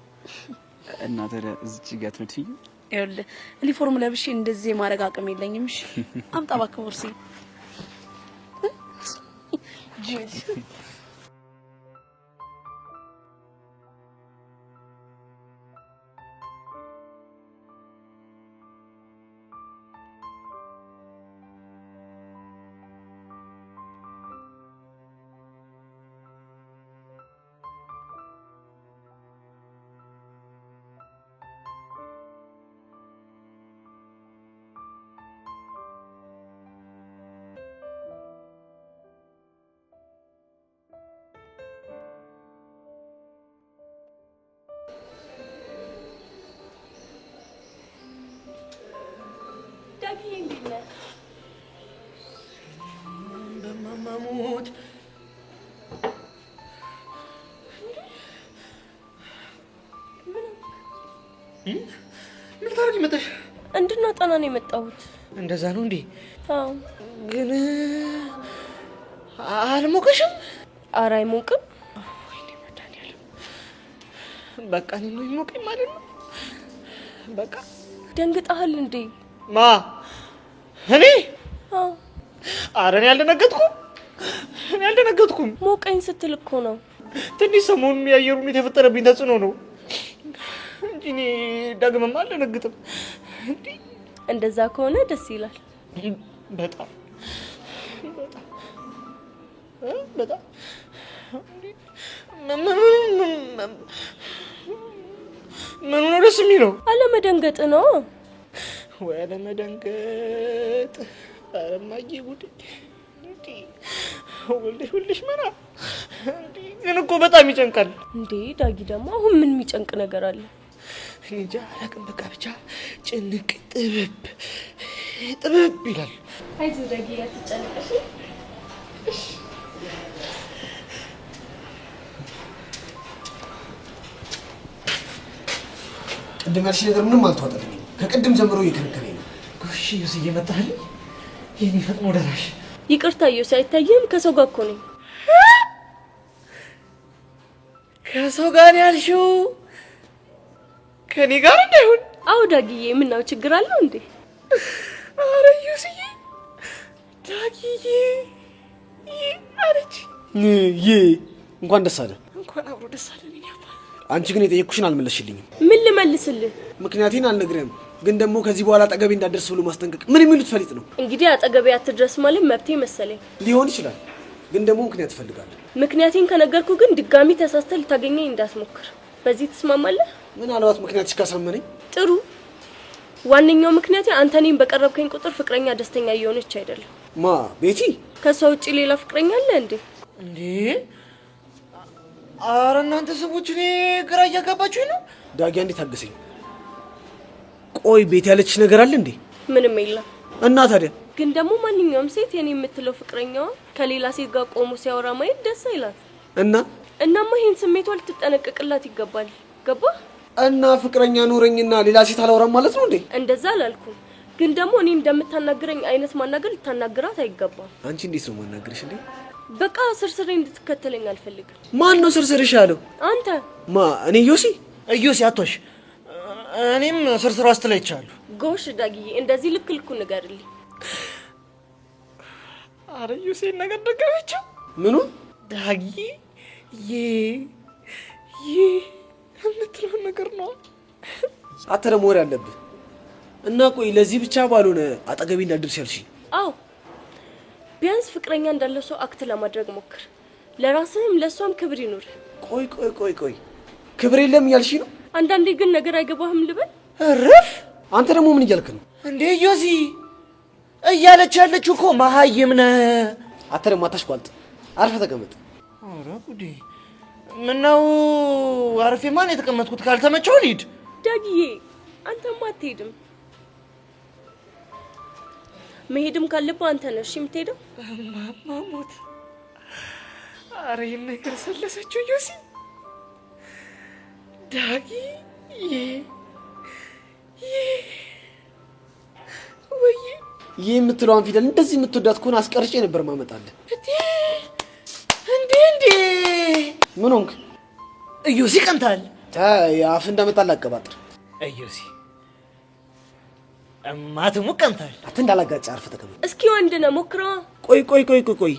Speaker 8: እና ታዲያ እዚች ጋር ትነድፊኝ?
Speaker 3: ይኸውልህ ዩኒፎርም ለብሼ እንደዚህ የማድረግ አቅም የለኝም። እሺ አምጣ እባክህ ቦርሳዬን። ጅል ዳግዬ እንዴት ነህ?
Speaker 15: በማማሙት ምን ታደርጊ መጣሽ?
Speaker 9: እንድናጠና ነው የመጣሁት።
Speaker 15: እንደዛ ነው እንዴ?
Speaker 9: አዎ።
Speaker 15: ግን አልሞቀሽም?
Speaker 9: ኧረ አይሞቅም።
Speaker 15: በቃ እኔ ነው የሚሞቀኝ ማለት ነው። በቃ
Speaker 9: ደንግጠሃል እንዴ?
Speaker 15: ማ እኔ?
Speaker 9: አዎ።
Speaker 15: ኧረ እኔ አልደነገጥኩም። እኔ አልደነገጥኩም።
Speaker 9: ሞቀኝ ስትል እኮ ነው።
Speaker 15: ትንሽ ሰሞኑን የአየር ሁኔታ የፈጠረብኝ ተጽዕኖ ነው እንጂ እኔ ዳግምማ አልደነግጥም።
Speaker 9: እንደዛ ከሆነ ደስ ይላል።
Speaker 15: በጣም በጣም በጣም። ምኑ ነው ደስ የሚለው?
Speaker 9: አለመደንገጥ ነው።
Speaker 15: ወይ አለመደንገጥ። ኧረ እማዬ ጉድ! እንዴ ወልደሽ ወልደሽ መና። እንዴ ግን እኮ በጣም ይጨንቃል።
Speaker 9: እንዴ ዳጊ ደግሞ አሁን ምን የሚጨንቅ ነገር አለ?
Speaker 15: እኔ እንጃ አላውቅም። በቃ ብቻ ጭንቅ ጥብብ ጥብብ ይላል።
Speaker 9: አይዞህ ዳጊ አትጨነቅ። እሺ
Speaker 11: ቅድም ያልሽ ነገር ምንም አልተዋጠልኝም። ከቅድም ጀምሮ እየከረከረኝ ነው።
Speaker 15: ጎሽ ዮሲ እየመጣህልኝ የኔ ፈጥኖ ደራሽ።
Speaker 9: ይቅርታ ዮሲ፣ አይታይህም? ከሰው ጋር እኮ ነኝ።
Speaker 15: ከሰው ጋር ነው ያልሽው? ከኔ ጋር እንዳይሆን።
Speaker 9: አዎ ዳጊዬ፣ ምነው ችግር አለው እንዴ?
Speaker 15: ኧረ ዮሲዬ፣ ዳጊዬ አለች።
Speaker 11: ይሄ እንኳን ደስ አለ።
Speaker 3: እንኳን አብሮ ደስ አለን የኔ አባት።
Speaker 11: አንቺ ግን የጠየቅኩሽን አልመለስሽልኝም።
Speaker 9: ምን ልመልስልህ?
Speaker 11: ምክንያቴን አልነግርህም፣ ግን ደግሞ ከዚህ በኋላ አጠገቤ እንዳትደርስ ብሎ ማስጠንቀቅ ምን የሚሉት ፈሊጥ ነው?
Speaker 9: እንግዲህ አጠገቤ አትድረስ ማለት መብቴ መሰለኝ።
Speaker 11: ሊሆን ይችላል፣ ግን ደግሞ ምክንያት እፈልጋለሁ።
Speaker 9: ምክንያቴን ከነገርኩ ግን ድጋሚ ተሳስተህ ልታገኘኝ እንዳትሞክር። በዚህ ትስማማለህ?
Speaker 11: ምናልባት ምክንያትሽ ካሳመነኝ።
Speaker 9: ጥሩ። ዋነኛው ምክንያቴ አንተ እኔን በቀረብከኝ ቁጥር ፍቅረኛ ደስተኛ እየሆነች አይደለም።
Speaker 11: ማ ቤቲ?
Speaker 9: ከሷ ውጪ ሌላ ፍቅረኛ አለ እንዴ?
Speaker 15: እንዴ ኧረ እናንተ ሰዎች እኔ ግራ እያጋባችሁኝ ነው።
Speaker 11: ዳጊ አንዴ ታገሰኝ። ቆይ ቤት ያለችሽ ነገር አለ እንዴ?
Speaker 9: ምንም የለም።
Speaker 11: እና ታዲያ?
Speaker 9: ግን ደግሞ ማንኛውም ሴት የኔ የምትለው ፍቅረኛዋ ከሌላ ሴት ጋር ቆሞ ሲያወራ ማየት ደስ አይላት።
Speaker 11: እና?
Speaker 9: እናማ ይሄን ስሜቷ ልትጠነቀቅላት ይገባል። ገባህ?
Speaker 11: እና ፍቅረኛ ኖረኝና ሌላ ሴት አላወራም ማለት ነው እንዴ?
Speaker 9: እንደዛ አላልኩም፣ ግን ደግሞ እኔ እንደምታናግረኝ አይነት ማናገር ልታናግራት አይገባም።
Speaker 11: አንቺ እንዴት ነው ማናገርሽ እንዴ?
Speaker 9: በቃ ስርስሬ እንድትከተለኝ አልፈልግም።
Speaker 11: ማን ነው ስርስርሽ ያለው?
Speaker 9: አንተ።
Speaker 11: ማ? እኔ ዮሲ?
Speaker 15: ዮሲ አትዋሽ። እኔም ስርስሯ ስትለይቻለሁ።
Speaker 9: ጎሽ ዳጊዬ፣ እንደዚህ ልክ ልኩን ንገርልኝ።
Speaker 15: አረ ዩሴን ነገር ደገመችው።
Speaker 16: ምኑ?
Speaker 15: ዳጊ ዬ ዬ የምትለውን ነገር ነው።
Speaker 16: አንተ ደግሞ ወሬ አለብህ እና ቆይ ለዚህ ብቻ ባልሆነ አጠገቤ እንዳትደርስ ያልሽኝ?
Speaker 9: አዎ፣ ቢያንስ ፍቅረኛ እንዳለው ሰው act ለማድረግ ሞክር። ለራስህም ለእሷም ክብር ይኑር።
Speaker 16: ቆይ ቆይ ቆይ ቆይ ክብር የለም እያልሽኝ ነው?
Speaker 9: አንዳንዴ ግን ነገር አይገባህም ልበል?
Speaker 16: እረፍ! አንተ ደግሞ ምን እያልክ ነው
Speaker 15: እንዴ? ዮሲ እያለች ያለችው እኮ መሀይም ነህ።
Speaker 16: አንተ ደግሞ አታሽቋልጥ፣ አርፈህ ተቀመጥ።
Speaker 15: ኧረ ጉዴ! ምነው አርፌ ማን የተቀመጥኩት? ካልተመቸው ልሂድ።
Speaker 9: ዳጊዬ አንተማ አትሄድም። መሄድም ካለብህ አንተ ነህ እሺ የምትሄደው።
Speaker 15: ማሞት ኧረ ይህን ነገር ሰለሰችው ዮሲ። ዳጊ ዬ ዬ ወይ
Speaker 16: ይህ የምትለዋን ፊደል እንደዚህ የምትወዳት ከሆነ አስቀርጬ ነበር ማመጣልህ።
Speaker 15: እንዴ እንዴ!
Speaker 16: ምን ሆንክ?
Speaker 15: እዮሲ ቀንታል።
Speaker 16: ተይ አፍ እንዳመጣልህ አቀባጥር።
Speaker 15: እዮሲ እማትሙ ቀንታል።
Speaker 16: አንተ እንዳላጋጭ አርፈህ ተቀመጥ።
Speaker 9: እስኪ ወንድ ነህ ሞክረዋ።
Speaker 16: ቆይ ቆይ ቆይ ቆይ ቆይ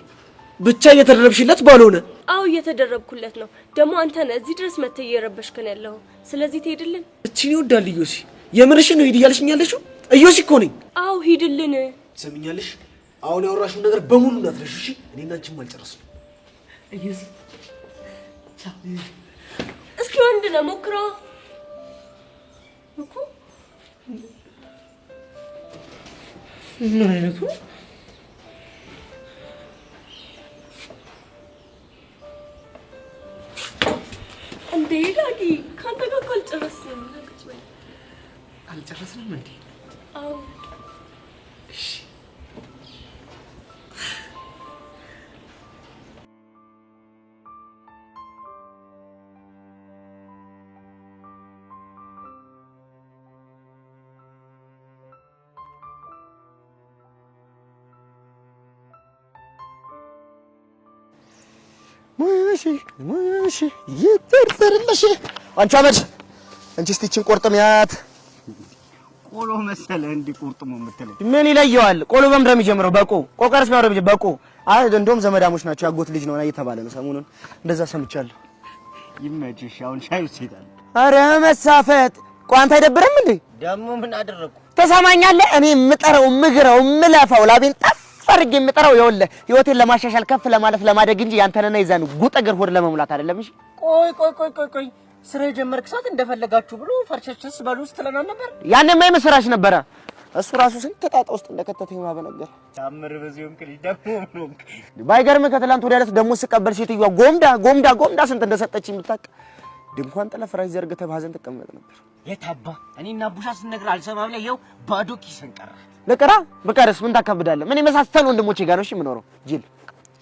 Speaker 16: ብቻ እየተደረብሽለት ባልሆነ።
Speaker 9: አዎ እየተደረብኩለት ነው። ደግሞ አንተ ነህ እዚህ ድረስ መተህ እየረበሽከን ያለኸው። ስለዚህ ትሄድልን።
Speaker 16: እቺን ይወዳል እዮሲ። የምርሽን ነው ሂድ እያልሽኝ ያለሽው? እዮሲ እኮ ነኝ።
Speaker 9: አዎ ሂድልን።
Speaker 16: ትሰሚኛለሽ? አሁን ያወራሽውን ነገር በሙሉ እንዳትረሺ እሺ? እኔና አንቺም አልጨረስንም።
Speaker 15: እዮሲ
Speaker 9: እስኪ ወንድ ነህ ሞክረዋ እኮ።
Speaker 15: ምን አይነቱ
Speaker 9: እንዴ ዳጊ፣ ከአንተ ጋር እኮ አልጨረስንም። ና ቁጭ በል።
Speaker 15: አልጨረስንም እንዴ?
Speaker 9: አዎ።
Speaker 15: እሺ
Speaker 11: ሙሽ ሙሽ ይተርተርልሽ። አንቺ አመድ፣ አንቺ እስቲ ይህችን ቆርጥሚያት።
Speaker 12: ቆሎ መሰለህ እንዲህ ቁርጥሞ የምትለኝ?
Speaker 11: ምን ይለየዋል? ቆሎ በምንድን ነው የሚጀምረው? በቆ ቆቀርስ ነው የሚጀምረው? በቆ። አይ እንደውም ዘመዳሞች ናቸው፣ ያጎት ልጅ ነው እየተባለ ነው ሰሞኑን፣ እንደዛ ሰምቻለሁ።
Speaker 12: ይመችሽ። አሁን ሻይ ውስጥ ይላል።
Speaker 11: ኧረ መሳፈጥ። ቆይ አንተ አይደብርም እንዴ?
Speaker 12: ደግሞ ምን አደረግኩ?
Speaker 11: ትሰማኛለህ? እኔ የምጠረው የምግረው የምለፋው ላቤን ጠፍ አድርጌ የምጠራው ይኸውልህ ህይወቴን ለማሻሻል ከፍ ለማለት ለማደግ እንጂ ያንተንና የዛን ጉጥ እግር ሆድ ለመሙላት አይደለም። እሺ
Speaker 12: ቆይ ቆይ ቆይ ቆይ ቆይ ስራ የጀመርክ ሰዓት እንደፈለጋችሁ ብሎ ፈርሸችስ በሉ ስትለን አልነበር?
Speaker 11: ያንማ የምስራች ነበረ። እሱ ራሱ ስንት ጣጣ ውስጥ እንደከተተኝ ማበነገር
Speaker 12: ታምር በዚህ ሆንክ ልጅ ደግሞ ምን ሆንክ?
Speaker 11: ባይገርምህ ከትላንት ወዲያ ዕለት ደሞዝ ስቀበል ሴትዮዋ ጎምዳ ጎምዳ ጎምዳ ስንት እንደሰጠችኝ ብታውቅ ድንኳን ጥለህ ፍራሽ ዘርግተህ በሀዘን ትቀመጥ ነበር።
Speaker 12: የታባ እኔና ቡሻ ስንነግርህ አልሰማ ብለህ ይኸው ባዶ ኪስን ቀረህ።
Speaker 11: ልቅራ ብቀርስ ምን ታከብዳለህ? ምን የመሳሰሉ ወንድሞቼ ጋር ነው እሺ የምኖረው። ጅል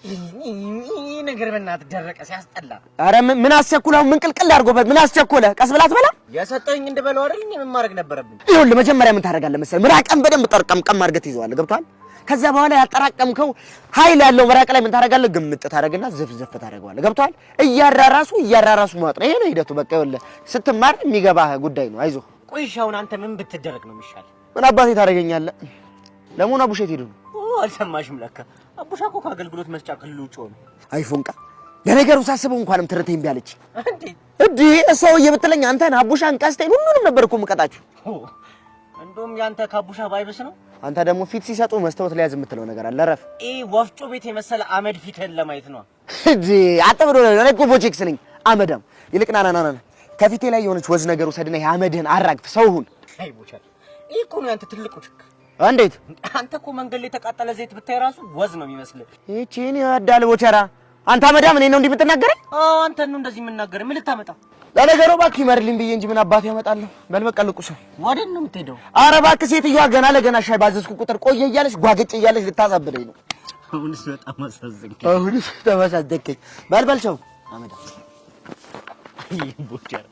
Speaker 12: ይህ ነገር በእናትህ ደረቀ ሲያስጠላ።
Speaker 11: ኧረ ምን አስቸኩለህ? ምን ቅልቅል አድርጎበት ምን አስቸኩለህ? ቀስ ብላ አትበላም?
Speaker 12: የሰጠኸኝ እንድበላው አይደል? እኔ ምን ማድረግ ነበረብኝ?
Speaker 11: ይኸውልህ መጀመሪያ ምን ታደርጋለህ መሰለህ? ምራቅህን በደንብ ጠርቀምቀም አድርገህ ትይዘዋለህ። ገብቶሃል? ከዛ በኋላ ያጠራቀምከው ኃይል ያለው ምራቅ ላይ ምን ታደርጋለህ? ግምጥ ታደርግና ዝፍዝፍ ታደርገዋለህ። ገብቶሃል? እያራራሱ እያራራሱ መዋጥ ነው። ይሄ ነው ሂደቱ። በቃ ይኸውልህ ስትማር የሚገባህ ጉዳይ ነው። አይዞህ።
Speaker 12: ቆይ እሺ፣ አሁን አንተ ምን ብትደረግ ነው የሚሻልህ?
Speaker 11: ምን አባቴ ታደርገኛለህ? ለመሆኑ አቡሻ የት ሄዱ ነው?
Speaker 12: ኦ አልሰማሽም ለካ። አቡሻ እኮ ከአገልግሎት መስጫ ክልል ውጭ ሆነ።
Speaker 11: አይፎንቃ ለነገሩ ሳስበው እንኳንም ትርቴ እምቢ አለች።
Speaker 12: እንዴ?
Speaker 11: እንዴ እሷ ወዬ ብትለኝ አንተን አቡሻን ቀስቴን ሁሉንም ነበር እኮ የምቀጣችሁ።
Speaker 12: ኦ እንደውም ያንተ ከአቡሻ ባይብስ ነው።
Speaker 11: አንተ ደግሞ ፊት ሲሰጡ መስታወት ላይ ያዝ የምትለው ነገር አለ። እረፍ።
Speaker 12: ይሄ ወፍጮ ቤት የመሰለ አመድ ፊትህን ለማየት ነው።
Speaker 11: እንዴ አጥብዶ ነው። እኔ እኮ ቦቼክስ ነኝ አመዳም። ይልቅ ና ና ና ና ከፊቴ ላይ የሆነች ወዝ ነገር ውሰድና የአመድህን አራግፍ። ሰው ሁን።
Speaker 12: አይ ቦቻ፣ ይሄ እኮ ነው ያንተ ትልቁ ችግር።
Speaker 11: እንዴት?
Speaker 12: አንተ እኮ መንገድ ላይ የተቃጠለ ዘይት ብታይ ራሱ ወዝ ነው የሚመስልህ።
Speaker 11: ይቺን ይወዳል ቦቸራ። አንተ አመዳም እኔን ነው እንዲህ የምትናገረኝ?
Speaker 12: አዎ አንተን ነው እንደዚህ የምናገረኝ። ምን ልታመጣ?
Speaker 11: ለነገሩ እባክህ ይመርልኝ ብዬ እንጂ ምን አባቴ ያመጣለሁ። በል በቃ ልቁሰው።
Speaker 12: ወዴት ነው የምትሄደው?
Speaker 11: ኧረ እባክህ ሴትዮዋ ገና ለገና ሻይ ባዘዝኩ ቁጥር ቆየ እያለች ጓገጭ እያለች ልታሳብደኝ ነው።
Speaker 12: አሁንስ በጣም አሳዘንከኝ።
Speaker 11: አሁንስ በጣም አሳዘንከኝ። በል በል ቻው አመዳም።
Speaker 12: አይ ቦቸራ።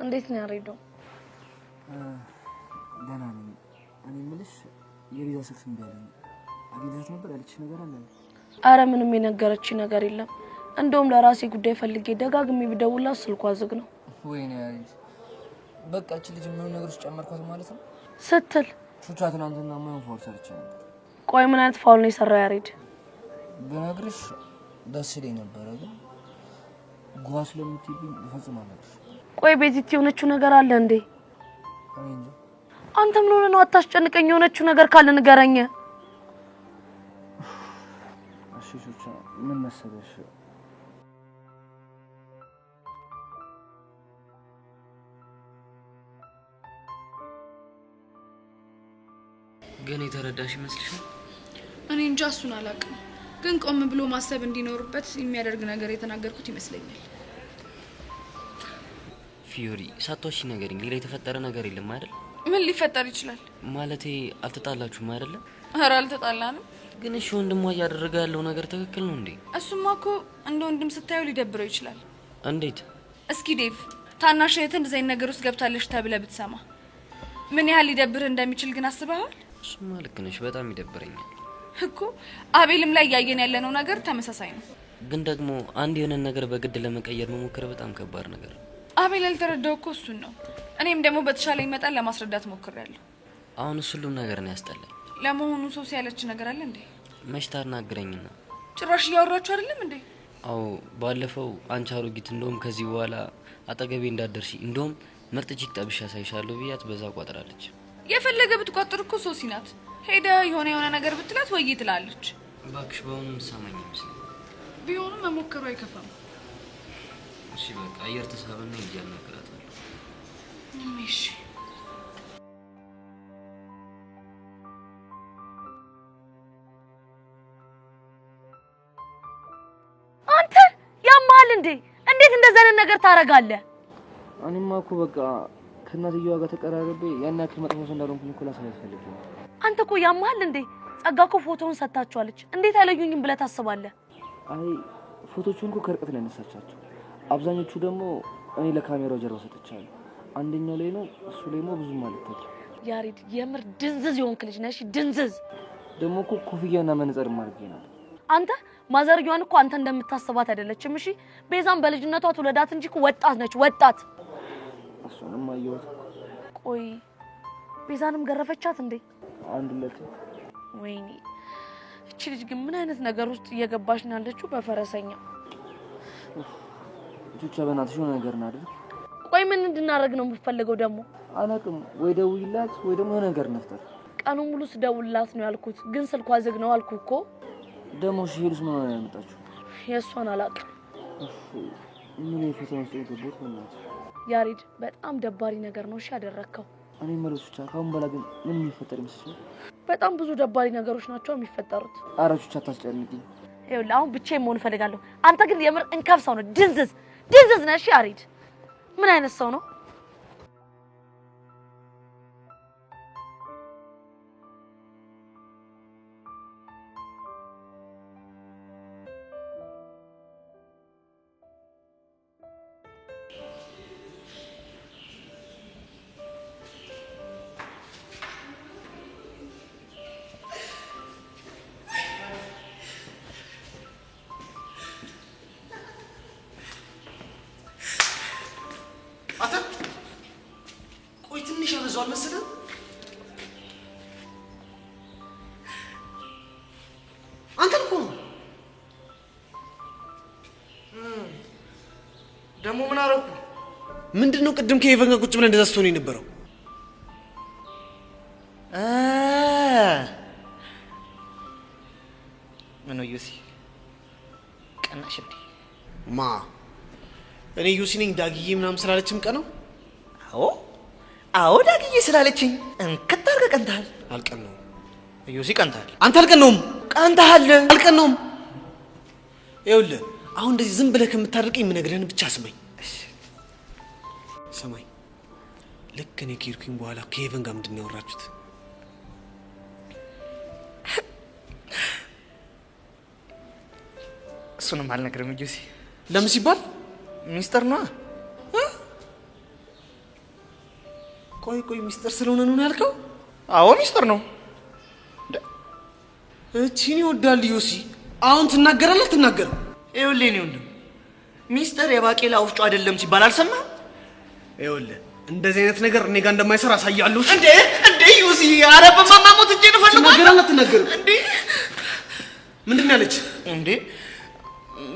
Speaker 3: እንዴት ነው ያሬዶ?
Speaker 6: ደህና ነኝ። እኔ የምልሽ የቤዛ ስልክ እምቢ አለኝ። አግኝተሻት ነበር? ያለችሽ ነገር አለ?
Speaker 3: አረ ምንም የነገረችኝ ነገር የለም። እንደውም ለራሴ ጉዳይ ፈልጌ ደጋግሜ ብደውልላት ስልኳ ዝግ ነው።
Speaker 6: ወይኔ ያሬድ፣ በቃ እቺ ልጅ ምን ነገር ውስጥ ጨመርኳት ማለት ነው
Speaker 3: ስትል
Speaker 6: ቹቻ፣ ትናንትና ምን foul ሰርቼ ነበር።
Speaker 3: ቆይ ምን አይነት foul ነው የሰራው ያሬድ?
Speaker 6: ብነግርሽ ደስ ይለኝ ነበረ፣ ግን ጓ ስለምትይብኝ በፍጹም አልነግርሽም።
Speaker 3: ቆይ ቤዚት የሆነችው ነገር አለ እንዴ?
Speaker 6: እኔ እንጃ።
Speaker 3: አንተ ምን ሆነህ ነው? አታስጨንቀኝ። የሆነችው ነገር ካለ ንገረኝ።
Speaker 6: እሺ ቹቻ፣ ምን መሰለሽ
Speaker 2: ግን የተረዳሽ ይመስልሻል?
Speaker 17: እኔ እንጃ እሱን አላውቅም፣ ግን ቆም ብሎ ማሰብ እንዲኖርበት የሚያደርግ ነገር የተናገርኩት ይመስለኛል።
Speaker 2: ፊዮሪ ሳትዋሺ ንገሪኝ፣ ሌላ የተፈጠረ ነገር የለም አይደል?
Speaker 17: ምን ሊፈጠር ይችላል?
Speaker 2: ማለቴ አልተጣላችሁም አይደለም?
Speaker 17: ኧረ አልተጣላንም።
Speaker 2: ግን እሺ ወንድሟ እያደረገ ያለው ነገር ትክክል ነው እንዴ?
Speaker 17: እሱማ እኮ እንደ ወንድም ስታየው ሊደብረው ይችላል።
Speaker 2: እንዴት?
Speaker 17: እስኪ ዴቭ፣ ታናሽ እህትህ እንደዚህ አይነት ነገር ውስጥ ገብታለች ተብለህ ብትሰማ ምን ያህል ሊደብርህ እንደሚችል ግን አስበኸዋል?
Speaker 2: እሱማ ልክ ነሽ፣ በጣም ይደብረኛል
Speaker 17: እኮ። አቤልም ላይ እያየን ያለነው ነገር ተመሳሳይ ነው።
Speaker 2: ግን ደግሞ አንድ የሆነን ነገር በግድ ለመቀየር መሞከር በጣም ከባድ ነገር ነው።
Speaker 17: አቤል ያልተረዳው እኮ እሱን ነው። እኔም ደግሞ በተሻለኝ መጠን ለማስረዳት ሞክሬያለሁ።
Speaker 2: አሁን እሱ ሁሉም ነገር ነው ያስጠላኝ።
Speaker 17: ለመሆኑ ሶሲ ያለች ነገር አለ እንዴ?
Speaker 2: መች ታናግረኝና?
Speaker 17: ጭራሽ እያወራችሁ አይደለም እንዴ?
Speaker 2: አዎ ባለፈው አንቺ አሮጊት፣ እንደውም ከዚህ በኋላ አጠገቤ እንዳትደርሺ፣ እንደውም ምርጥ chick ጠብሼ አሳይሻለሁ ብያት በዛ ቋጥራለች።
Speaker 17: የፈለገ ብትቋጥር እኮ ሶሲ ናት። ሄደ የሆነ የሆነ ነገር ብትላት ወይ ትላለች።
Speaker 2: እባክሽ በአሁኑ የምትሰማኝ ይመስለኝ።
Speaker 17: ቢሆንም መሞከሩ አይከፋም።
Speaker 2: እሺ በቃ አየር ተሳብና ሂጅ አናግራታለሁ።
Speaker 17: እሺ
Speaker 3: አንተ ያማል እንዴ? እንዴት እንደዛ አይነት ነገር ታደርጋለህ?
Speaker 6: እኔማ እኮ በቃ ከእናትየዋ ጋር ተቀራርቤ ያን ያክል መጥፎ ሰው እንዳልሆንኩኝ እኮ ላሳያት ፈልጌ ነው።
Speaker 3: አንተ እኮ ያማል እንዴ? ጸጋ እኮ ፎቶውን ሰጥታችኋለች። እንዴት አይለዩኝም ብለህ ታስባለህ?
Speaker 6: አይ ፎቶቹን እኮ ከርቀት ነው ያነሳቻቸው። አብዛኞቹ ደግሞ እኔ ለካሜራው ጀርባ ሰጥቻለሁ። አንደኛው ላይ ነው፣ እሱ ላይ ደግሞ ብዙም አልታየም።
Speaker 3: ያሬድ የምር ድንዝዝ የሆንክ ልጅ ነሽ። ድንዝዝ
Speaker 6: ደግሞ እኮ ኮፍያና መነጽር አድርጌ ነው።
Speaker 3: አንተ ማዘርየዋን እኮ አንተ እንደምታስባት አይደለችም። እሺ ቤዛም በልጅነቷ ትውለዳት እንጂ እኮ ወጣት ነች፣ ወጣት።
Speaker 6: እሱንም አየሁት።
Speaker 3: ቆይ ቤዛንም ገረፈቻት እንዴ?
Speaker 6: አንድ ሁለት።
Speaker 3: ወይኔ እቺ ልጅ ግን ምን አይነት ነገር ውስጥ እየገባች ነው ያለችው? በፈረሰኛ
Speaker 6: ቹቻ፣ በእናትሽ የሆነ ነገር እናድርግ።
Speaker 3: ቆይ ምን እንድናደርግ ነው የምትፈልገው ደግሞ?
Speaker 6: አላውቅም። ወይ ደውይላት ወይ ደግሞ የሆነ ነገር እንፍጠር።
Speaker 3: ቀኑን ሙሉ ስደውልላት ነው ያልኩት፣ ግን ስልኳ ዝግ ነው አልኩ እኮ።
Speaker 6: ደግሞ እሺ ሄሉስ ምን ሆነ ነው ያመጣችው?
Speaker 3: የእሷን አላውቅም።
Speaker 6: ምን የፈተና ውስጥ የገባሁት በእናትሽ።
Speaker 3: ያሬድ በጣም ደባሪ ነገር ነው እሺ ያደረግከው።
Speaker 6: እኔ የምልሽ ቹቻ፣ ከአሁን በኋላ ግን ምን የሚፈጠር ይመስልሻል?
Speaker 3: በጣም ብዙ ደባሪ ነገሮች ናቸው የሚፈጠሩት።
Speaker 6: ኧረ ቹቻ አታስጨንቂኝ።
Speaker 3: ይኸውልህ አሁን ብቻዬን መሆን እፈልጋለሁ። አንተ ግን የምር እንከፍ ሰው ነው፣ ድንዝዝ ድንዝዝ ነህ። እሺ ያሬድ ምን አይነት ሰው ነው?
Speaker 16: አንተ ቆይ ትንሽ ያበዛው አልመሰለህም? አንተን እኮ ነው።
Speaker 15: ደግሞ ምን አደረኩ?
Speaker 16: ምንድን ነው ቅድም ከኤቨን ጋር ቁጭ ብለህ እንደዛ ስትሆን የነበረው?
Speaker 15: ምነው ዮሲ ቀናሽ እንዴ?
Speaker 16: ማ እኔ ዮሲ ነኝ ዳግዬ ምናምን ስላለችም ቀነው?
Speaker 15: አዎ አዎ፣ ዳግዬ ስላለችኝ እንክት አድርገህ ቀንተሃል።
Speaker 16: አልቀናውም።
Speaker 15: ዮሲ ቀንተሃል።
Speaker 16: አንተ አልቀናውም።
Speaker 15: ቀንተሃል።
Speaker 16: አልቀናውም። ይኸውልህ አሁን እንደዚህ ዝም ብለህ ከምታደርቀኝ የምነግርህን ብቻ ስማኝ። ስማኝ፣ ልክ እኔ ከሄድኩኝ በኋላ ከሄቨን ጋር ምንድን ነው ያወራችሁት?
Speaker 15: እሱንም አልነግርህም ዮሲ።
Speaker 16: ለምን ሲባል
Speaker 15: ሚስጥር ነዋ።
Speaker 16: ቆይ ቆይ፣ ሚስጥር ስለሆነ ነው ያልከው?
Speaker 15: አዎ ሚስጥር ነው።
Speaker 16: እቺን ይወዳል ዮሲ። አሁን ትናገራለህ አትናገርም?
Speaker 15: ይኸውልህ የእኔ ወንድም ሚስጥር የባቄላ ወፍጮ አይደለም ሲባል አልሰማህም?
Speaker 16: ይኸውልህ እንደዚህ አይነት ነገር እኔ ጋር እንደማይሰራ አሳያለሁ።
Speaker 15: እንዴ እንዴ ዮሲ፣ ኧረ በማማሞት እጄን እፈልገዋለሁ።
Speaker 16: ትናገራለህ አትናገርም?
Speaker 15: እንዴ
Speaker 16: ምንድን ነው ያለች?
Speaker 15: እንዴ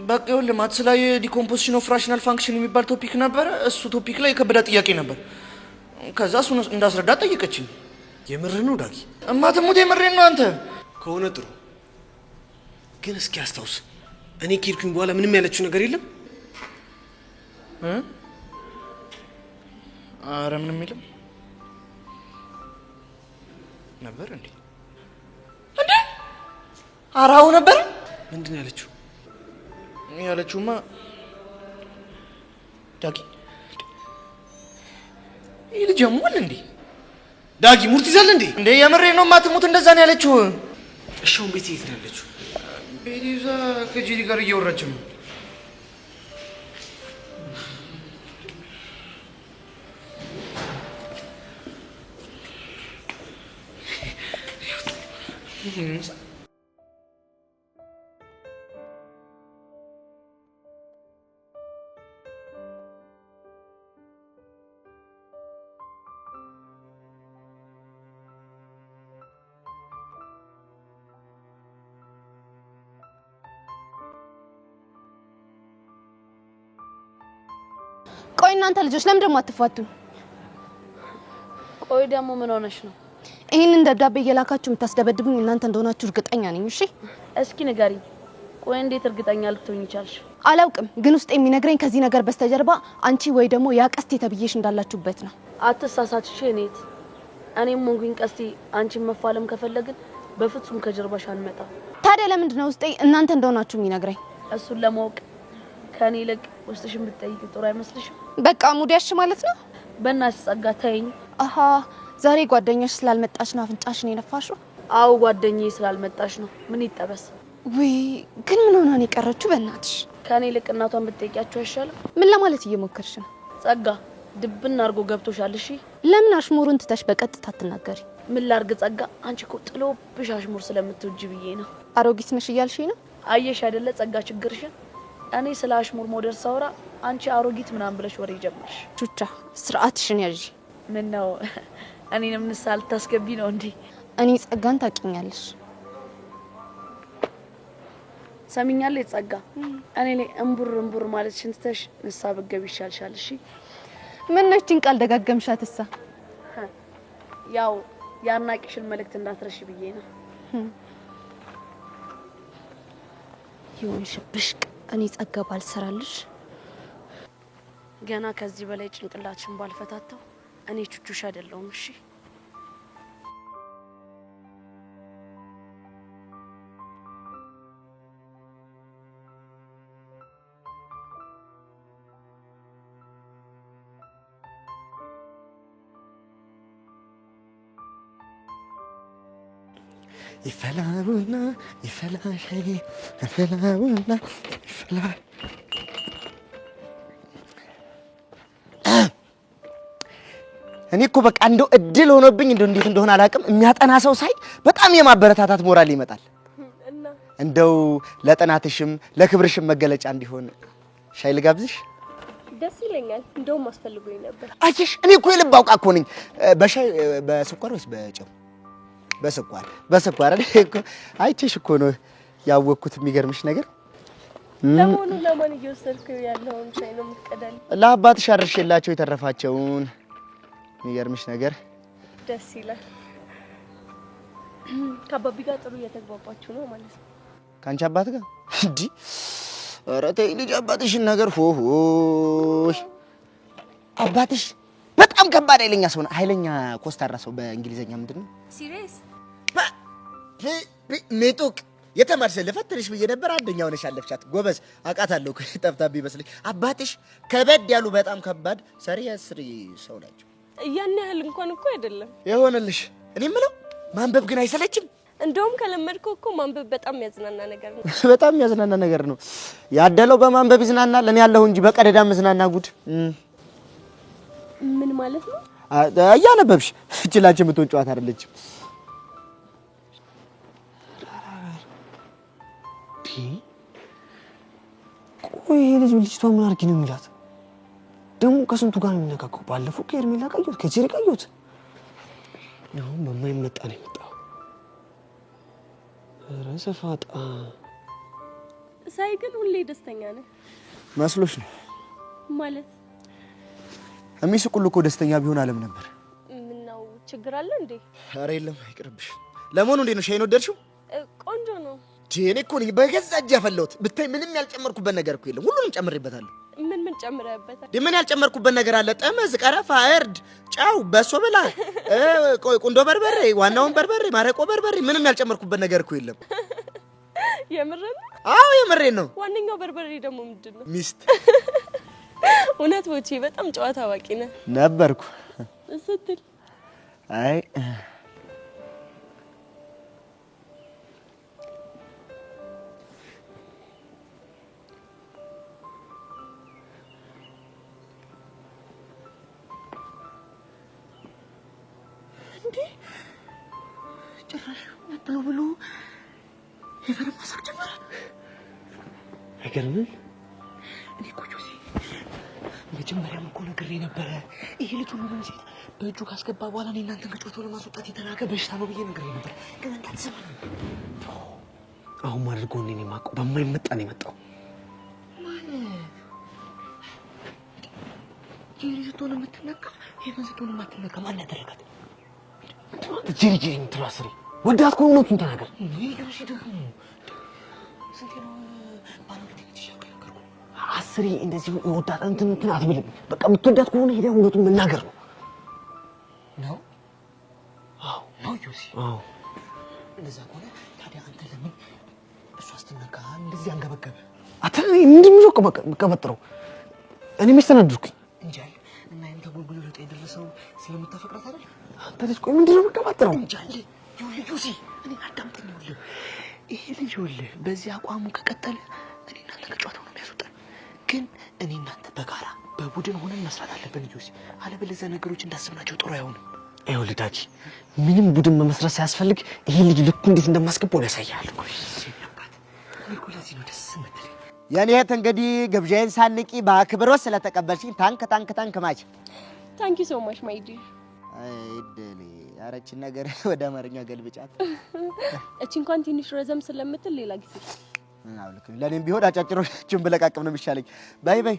Speaker 15: በቃ ይኸውልህ maths ላይ decomposition of rational function የሚባል topic ነበረ። እሱ topic ላይ የከበዳ ጥያቄ ነበር። ከዛ እሱን እንዳስረዳ ጠየቀችኝ።
Speaker 16: የምርህ ነው ዳጊ?
Speaker 15: እማትሙት የምሬን ነው። አንተ
Speaker 16: ከሆነ ጥሩ። ግን እስኪ አስታውስ፣ እኔ ከሄድኩኝ በኋላ ምንም ያለችው ነገር የለም?
Speaker 15: ኧረ ምንም የለም ነበር። እንዴ እንዴ አራው ነበር።
Speaker 16: ምንድን ነው ያለችው?
Speaker 15: ያለችውማ ዳጊ ይህ ልጅ ያሟል እንዴ?
Speaker 16: ዳጊ ሙርት ይዛል እንዴ?
Speaker 15: እንዴ የምሬን ነው። ማትሙት እንደዛ ነው ያለችው።
Speaker 16: እሺ አሁን ቤት የት ነው ያለችው?
Speaker 15: ቤት ይዛ ከጄሪ ጋር እያወራች ነው።
Speaker 9: ቆይ እናንተ ልጆች ለምን ደግሞ አትፋቱ?
Speaker 3: ቆይ ደግሞ ምን ሆነሽ ነው?
Speaker 9: ይህንን ደብዳቤ እየላካችሁ የምታስደበድቡኝ እናንተ እንደሆናችሁ እርግጠኛ ነኝ። እሺ
Speaker 3: እስኪ ንገሪኝ። ቆይ እንዴት እርግጠኛ ልትሆኝ ቻልሽ?
Speaker 9: አላውቅም፣ ግን ውስጥ የሚነግረኝ ከዚህ ነገር በስተጀርባ አንቺ ወይ ደግሞ ያ ቀስቴ ተብዬሽ እንዳላችሁበት ነው።
Speaker 3: አትሳሳትሽ እኔት። እኔም ሆንኩኝ ቀስቴ አንቺን መፋለም ከፈለግን በፍጹም ከጀርባሽ አንመጣም።
Speaker 9: ታዲያ ለምንድን ነው ውስጤ እናንተ እንደሆናችሁ የሚነግረኝ?
Speaker 3: እሱን ለማወቅ ከእኔ ይልቅ ውስጥሽን ብትጠይቂ ጥሩ አይመስልሽም?
Speaker 9: በቃ mood ያዝሽ ማለት ነው።
Speaker 3: በእናትሽ ጸጋ ተይኝ።
Speaker 9: አሀ ዛሬ ጓደኛሽ ስላልመጣሽ ነው አፍንጫሽን የነፋሽው?
Speaker 3: አዎ ጓደኛዬ ስላልመጣሽ ነው። ምን ይጠበስ?
Speaker 9: ውይ ግን ምን ሆና ነው የቀረችው? በእናትሽ
Speaker 3: ከእኔ ይልቅ እናቷን ብትጠይቂያቸው አይሻልም?
Speaker 9: ምን ለማለት እየሞከርሽ ነው?
Speaker 3: ጸጋ ድብን አድርጎ ገብቶሻል። እሺ
Speaker 9: ለምን አሽሙሩን ትተሽ በቀጥታ አትናገሪ?
Speaker 3: ምን ላርግ ጸጋ፣ አንቺ እኮ ጥሎብሽ አሽሙር ስለምትወጂ ብዬ ነው።
Speaker 9: አሮጊት ነሽ እያልሽኝ ነው?
Speaker 3: አየሽ አይደለ ጸጋ ችግርሽን። እኔ ስለ አሽሙር መውደድ ሳወራ አንቺ አሮጊት ምናምን ብለሽ ወሬ ጀመርሽ።
Speaker 9: ቹቻ ስርዓትሽን ያዢ።
Speaker 3: ምን ነው እኔንም ንስሐ ልታስገቢ ነው እንዴ?
Speaker 9: እኔ ጸጋን ታውቂኛለሽ።
Speaker 3: ሰሚኛለሽ ጸጋ፣ እኔ ላይ እምቡር እምቡር ማለትሽን ትተሽ ንስሐ ብትገቢ ይሻልሻል። እሺ
Speaker 9: ምን ነው ይህችን ቃል ደጋገምሻትሳ?
Speaker 3: ያው የአድናቂሽን መልእክት እንዳትረሺ ብዬ ነው።
Speaker 9: ይሁንሽ ብሽቅ፣ እኔ ጸጋ ባልሰራልሽ
Speaker 3: ገና ከዚህ በላይ ጭንቅላትሽን ባልፈታተው እኔ ቹቹሽ አይደለሁም። እሺ
Speaker 11: ይፈላ ቡና ይፈላ ሻይ ይፈላ ቡና ይፈላ። እኔ እኮ በቃ እንደው እድል ሆኖብኝ እንደው እንዴት እንደሆነ አላውቅም፣ የሚያጠና ሰው ሳይ በጣም የማበረታታት ሞራል ይመጣል። እንደው ለጥናትሽም ለክብርሽም መገለጫ እንዲሆን ሻይ ልጋብዝሽ?
Speaker 18: ደስ ይለኛል። እንደውም አስፈልጎኝ ነበር።
Speaker 11: አየሽ፣ እኔ እኮ የልብ አውቃ እኮ ነኝ። በሻይ በስኳር ወይስ በጨው? በስኳር በስኳር። እኔ እኮ አይቼሽ እኮ ነው ያወቅኩት። የሚገርምሽ ነገር
Speaker 18: ለመሆኑ ለማን እየወሰድከው ያለውን ሻይ ነው የምትቀዳልኝ?
Speaker 11: ለአባትሽ አድርሼላቸው የተረፋቸውን። የሚገርምሽ ነገር
Speaker 18: ደስ ይላል። ከአባቢ ጋር ጥሩ እየተግባባችሁ ነው ማለት ነው?
Speaker 11: ከአንቺ አባት ጋር እንዲህ? ኧረ ተይ ልጅ፣ አባትሽን ነገር ሆሆይ። አባትሽ በጣም ከባድ ኃይለኛ ሰው ነው። ኃይለኛ ኮስታራ ሰው በእንግሊዘኛ ምንድን ነው?
Speaker 18: Serious
Speaker 11: ምጡቅ የተማርሽ ልፈትንሽ ብዬ ነበር። አንደኛ ሆነሽ አለፍሻት። ጎበዝ። አውቃታለሁ እኮ ጠፍታብኝ ይመስለኝ። አባትሽ ከበድ ያሉ በጣም ከባድ serious ሰው ናቸው።
Speaker 18: ያን ያህል እንኳን እኮ አይደለም።
Speaker 11: የሆነልሽ። እኔ የምለው ማንበብ ግን አይሰለችም?
Speaker 18: እንደውም ከለመድከው እኮ ማንበብ በጣም የሚያዝናና ነገር ነው።
Speaker 11: በጣም የሚያዝናና ነገር ነው። ያደለው በማንበብ ይዝናናል። እኔ ያለሁ እንጂ በቀደዳ መዝናና ጉድ።
Speaker 18: ምን ማለት ነው?
Speaker 11: እያነበብሽ እቺ ላንቺ የምትሆን ጨዋታ አይደለችም።
Speaker 6: ቆይ ይሄ ልጅ ልጅቷ ምን አድርጊ ነው የሚላት? ደግሞ ከስንቱ ጋር ነው የሚነካከው? ባለፈው ከሄርሜላ ቀየሁት፣ ከጄሪ ቀየሁት። አሁን በማይመጣ ነው የመጣው። ኧረ ሰፋጣ።
Speaker 18: ሳይ ግን ሁሌ ደስተኛ ነህ።
Speaker 11: መስሎሽ ነው?
Speaker 18: ማለት?
Speaker 11: የሚስቅ ሁሉ እኮ ደስተኛ ቢሆን አለም ነበር።
Speaker 18: ምነው ችግር አለ እንዴ?
Speaker 11: ኧረ የለም፣ ይቅርብሽ። ለመሆኑ እንዴት ነው፣ ሻይን ወደድሽው?
Speaker 18: ቆንጆ ነው።
Speaker 11: እኔ እኮ ነኝ በገዛ እጅ ያፈላሁት። ብታይ ምንም ያልጨመርኩበት ነገር እኮ የለም። ሁሉንም ጨምሬበታለሁ።
Speaker 18: ምን ምን ጨምረህበታል?
Speaker 11: ምን ያልጨመርኩበት ነገር አለ? ጠመዝ፣ ቀረፋ፣ እርድ፣ ጨው፣ በሶ ብላ፣ ቁንዶ በርበሬ፣ ዋናውን በርበሬ፣ ማረቆ በርበሬ፣ ምንም ያልጨመርኩበት ነገር እኮ የለም።
Speaker 18: የምርህን ነው?
Speaker 11: አዎ የምሬን ነው።
Speaker 18: ዋነኛው በርበሬ ደግሞ ምንድን ነው?
Speaker 11: ሚስት።
Speaker 18: እውነት ቦቼ በጣም ጨዋታ አዋቂ ነህ።
Speaker 11: ነበርኩ።
Speaker 18: ስትል?
Speaker 11: አይ
Speaker 15: እንዴ፣ ጭራሽ ብሎ ብሎ የፈረን ማሳቅ ጀመረ።
Speaker 6: አይገርምም?
Speaker 16: እኔ እኮ ጆሲ መጀመሪያም እኮ ነግሬ ነበረ። ይሄ ልጅ ሁሉንም ሴት በእጁ ካስገባ በኋላ እኔ እናንተን ከጨዋታው ለማስወጣት የተላከ በሽታ ነው ብዬ ነግሬ ነበር፣ ግን አንተ አትሰማኝም።
Speaker 6: አሁን ማድርገው እኔ ነኝ የማውቀው። በማይመጣ ነው የመጣው።
Speaker 16: ማለት ጄሪ ስትሆን የምትነካ፣ ሄቨን ስትሆን የማትነካ ማን ያደረጋት?
Speaker 6: ጄሪ ጄሪ የምትለው አስሬ ወዳት ከሆነ እውነቱን ተናገር።
Speaker 16: ጆሲ ደግሞ ስንቴ ነው ባለሁለት የተሻገረው?
Speaker 6: አስሬ እንደዚህ የወዳት እንትን እንትን አትብልም። በቃ የምትወዳት ከሆነ ሄደህ እውነቱን መናገር ነው።
Speaker 16: ነው? አዎ ነው ጆሲ።
Speaker 6: አዎ።
Speaker 16: እንደዛ ከሆነ ታዲያ አንተ ለምን እሷ ስትነካ እንደዚህ አንገበገበ?
Speaker 6: አንተ ምንድን ነው የምቀበጥረው? እኔ መች ተናደድኩኝ?
Speaker 16: እንጃ። እና ይሄን ተጎልጉሎ ለውጥ የደረሰው ስለምታፈቅራት አይደል?
Speaker 6: አንተ ልጅ ቆይ ምንድን ነው የምቀባጥረው?
Speaker 16: እንጃ። ይኸውልህ ጆሲ፣ እኔ አዳምጠኝ። ይኸውልህ ይሄ ልጅ፣ ይኸውልህ በዚህ አቋሙ ከቀጠለ እኔ እናንተ ከጨዋታው ነው የሚያስወጣን። ግን እኔ እናንተ በጋራ በቡድን ሆነን መስራት አለብን ጆሲ። አለበለዚያ ነገሮች እንዳሰብናቸው ጥሩ አይሆንም።
Speaker 6: ይኸውልህ ዳጊ፣ ምንም ቡድን መመስረት ሳያስፈልግ ይሄ ልጅ ልኩ እንዴት እንደማስገባው ነው ያሳያል።
Speaker 16: እኔ እኮ ለዚህ ነው ደስ የምትለኝ።
Speaker 11: የኔ እህት እንግዲህ ግብዣዬን ሳንቂ በአክብሮት ስለተቀበልሽኝ thank thank thank much።
Speaker 18: Thank you so much, my dear።
Speaker 11: አይደል? ኧረ ይህችን ነገር ወደ አማርኛ ገልብጫት።
Speaker 18: እቺ እንኳን ትንሽ ረዘም ስለምትል ሌላ ጊዜ።
Speaker 11: አዎ ልክ ነው። ለእኔም ቢሆን አጫጭሮችን ብለቃቅም ነው የሚሻለኝ። በይ በይ፣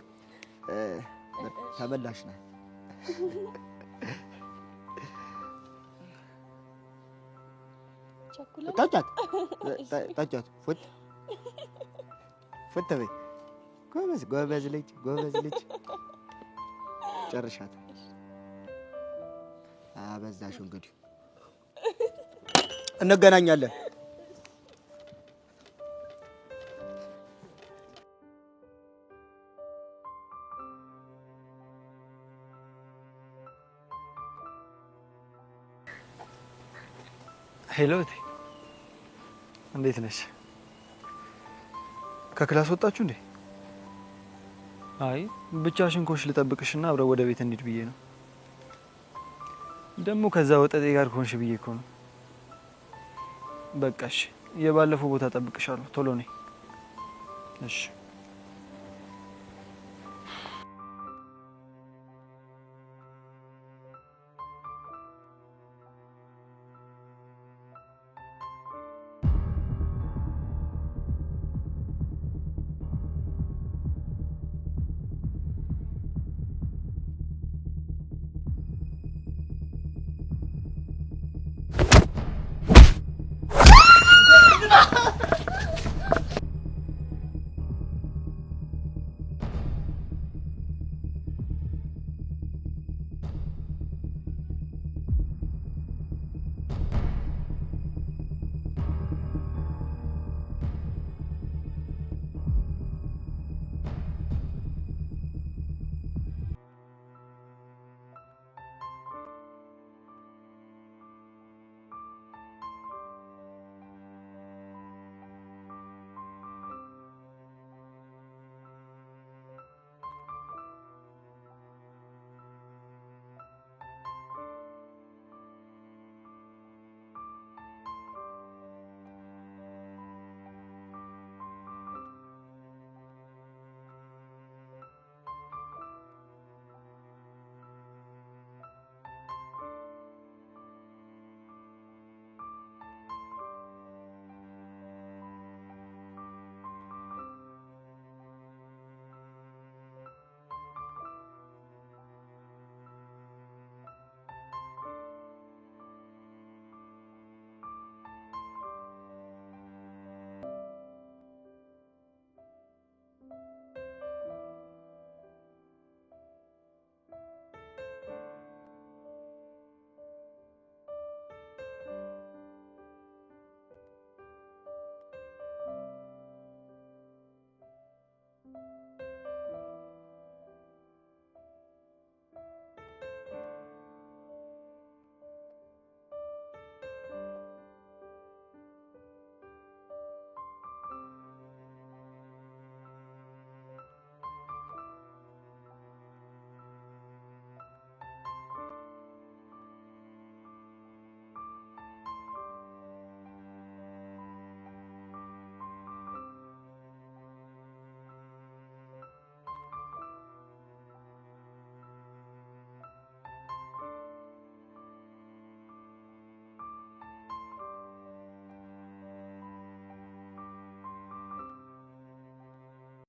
Speaker 11: ተመላሽ ነህ። ጠጫት ጠጫት፣ ፉት ፉት በይ። ጎበዝ ጎበዝ ልጅ ጎበዝ ልጅ። ጨርሻት። አበዛሽው። እንግዲህ እንገናኛለን።
Speaker 13: Hello እቴ፣ እንዴት ነሽ? ከ class ወጣችሁ እንዴ? አይ ብቻሽን ኮሽ ልጠብቅሽና አብረው ወደ ቤት እንሂድ ብዬ ነው። ደግሞ ከዛ ወጠጤ ጋር ከሆንሽ ብዬ እኮ ነው። በቃ እሺ፣ የባለፈው ቦታ እጠብቅሻለሁ። ቶሎ ነይ። እሺ።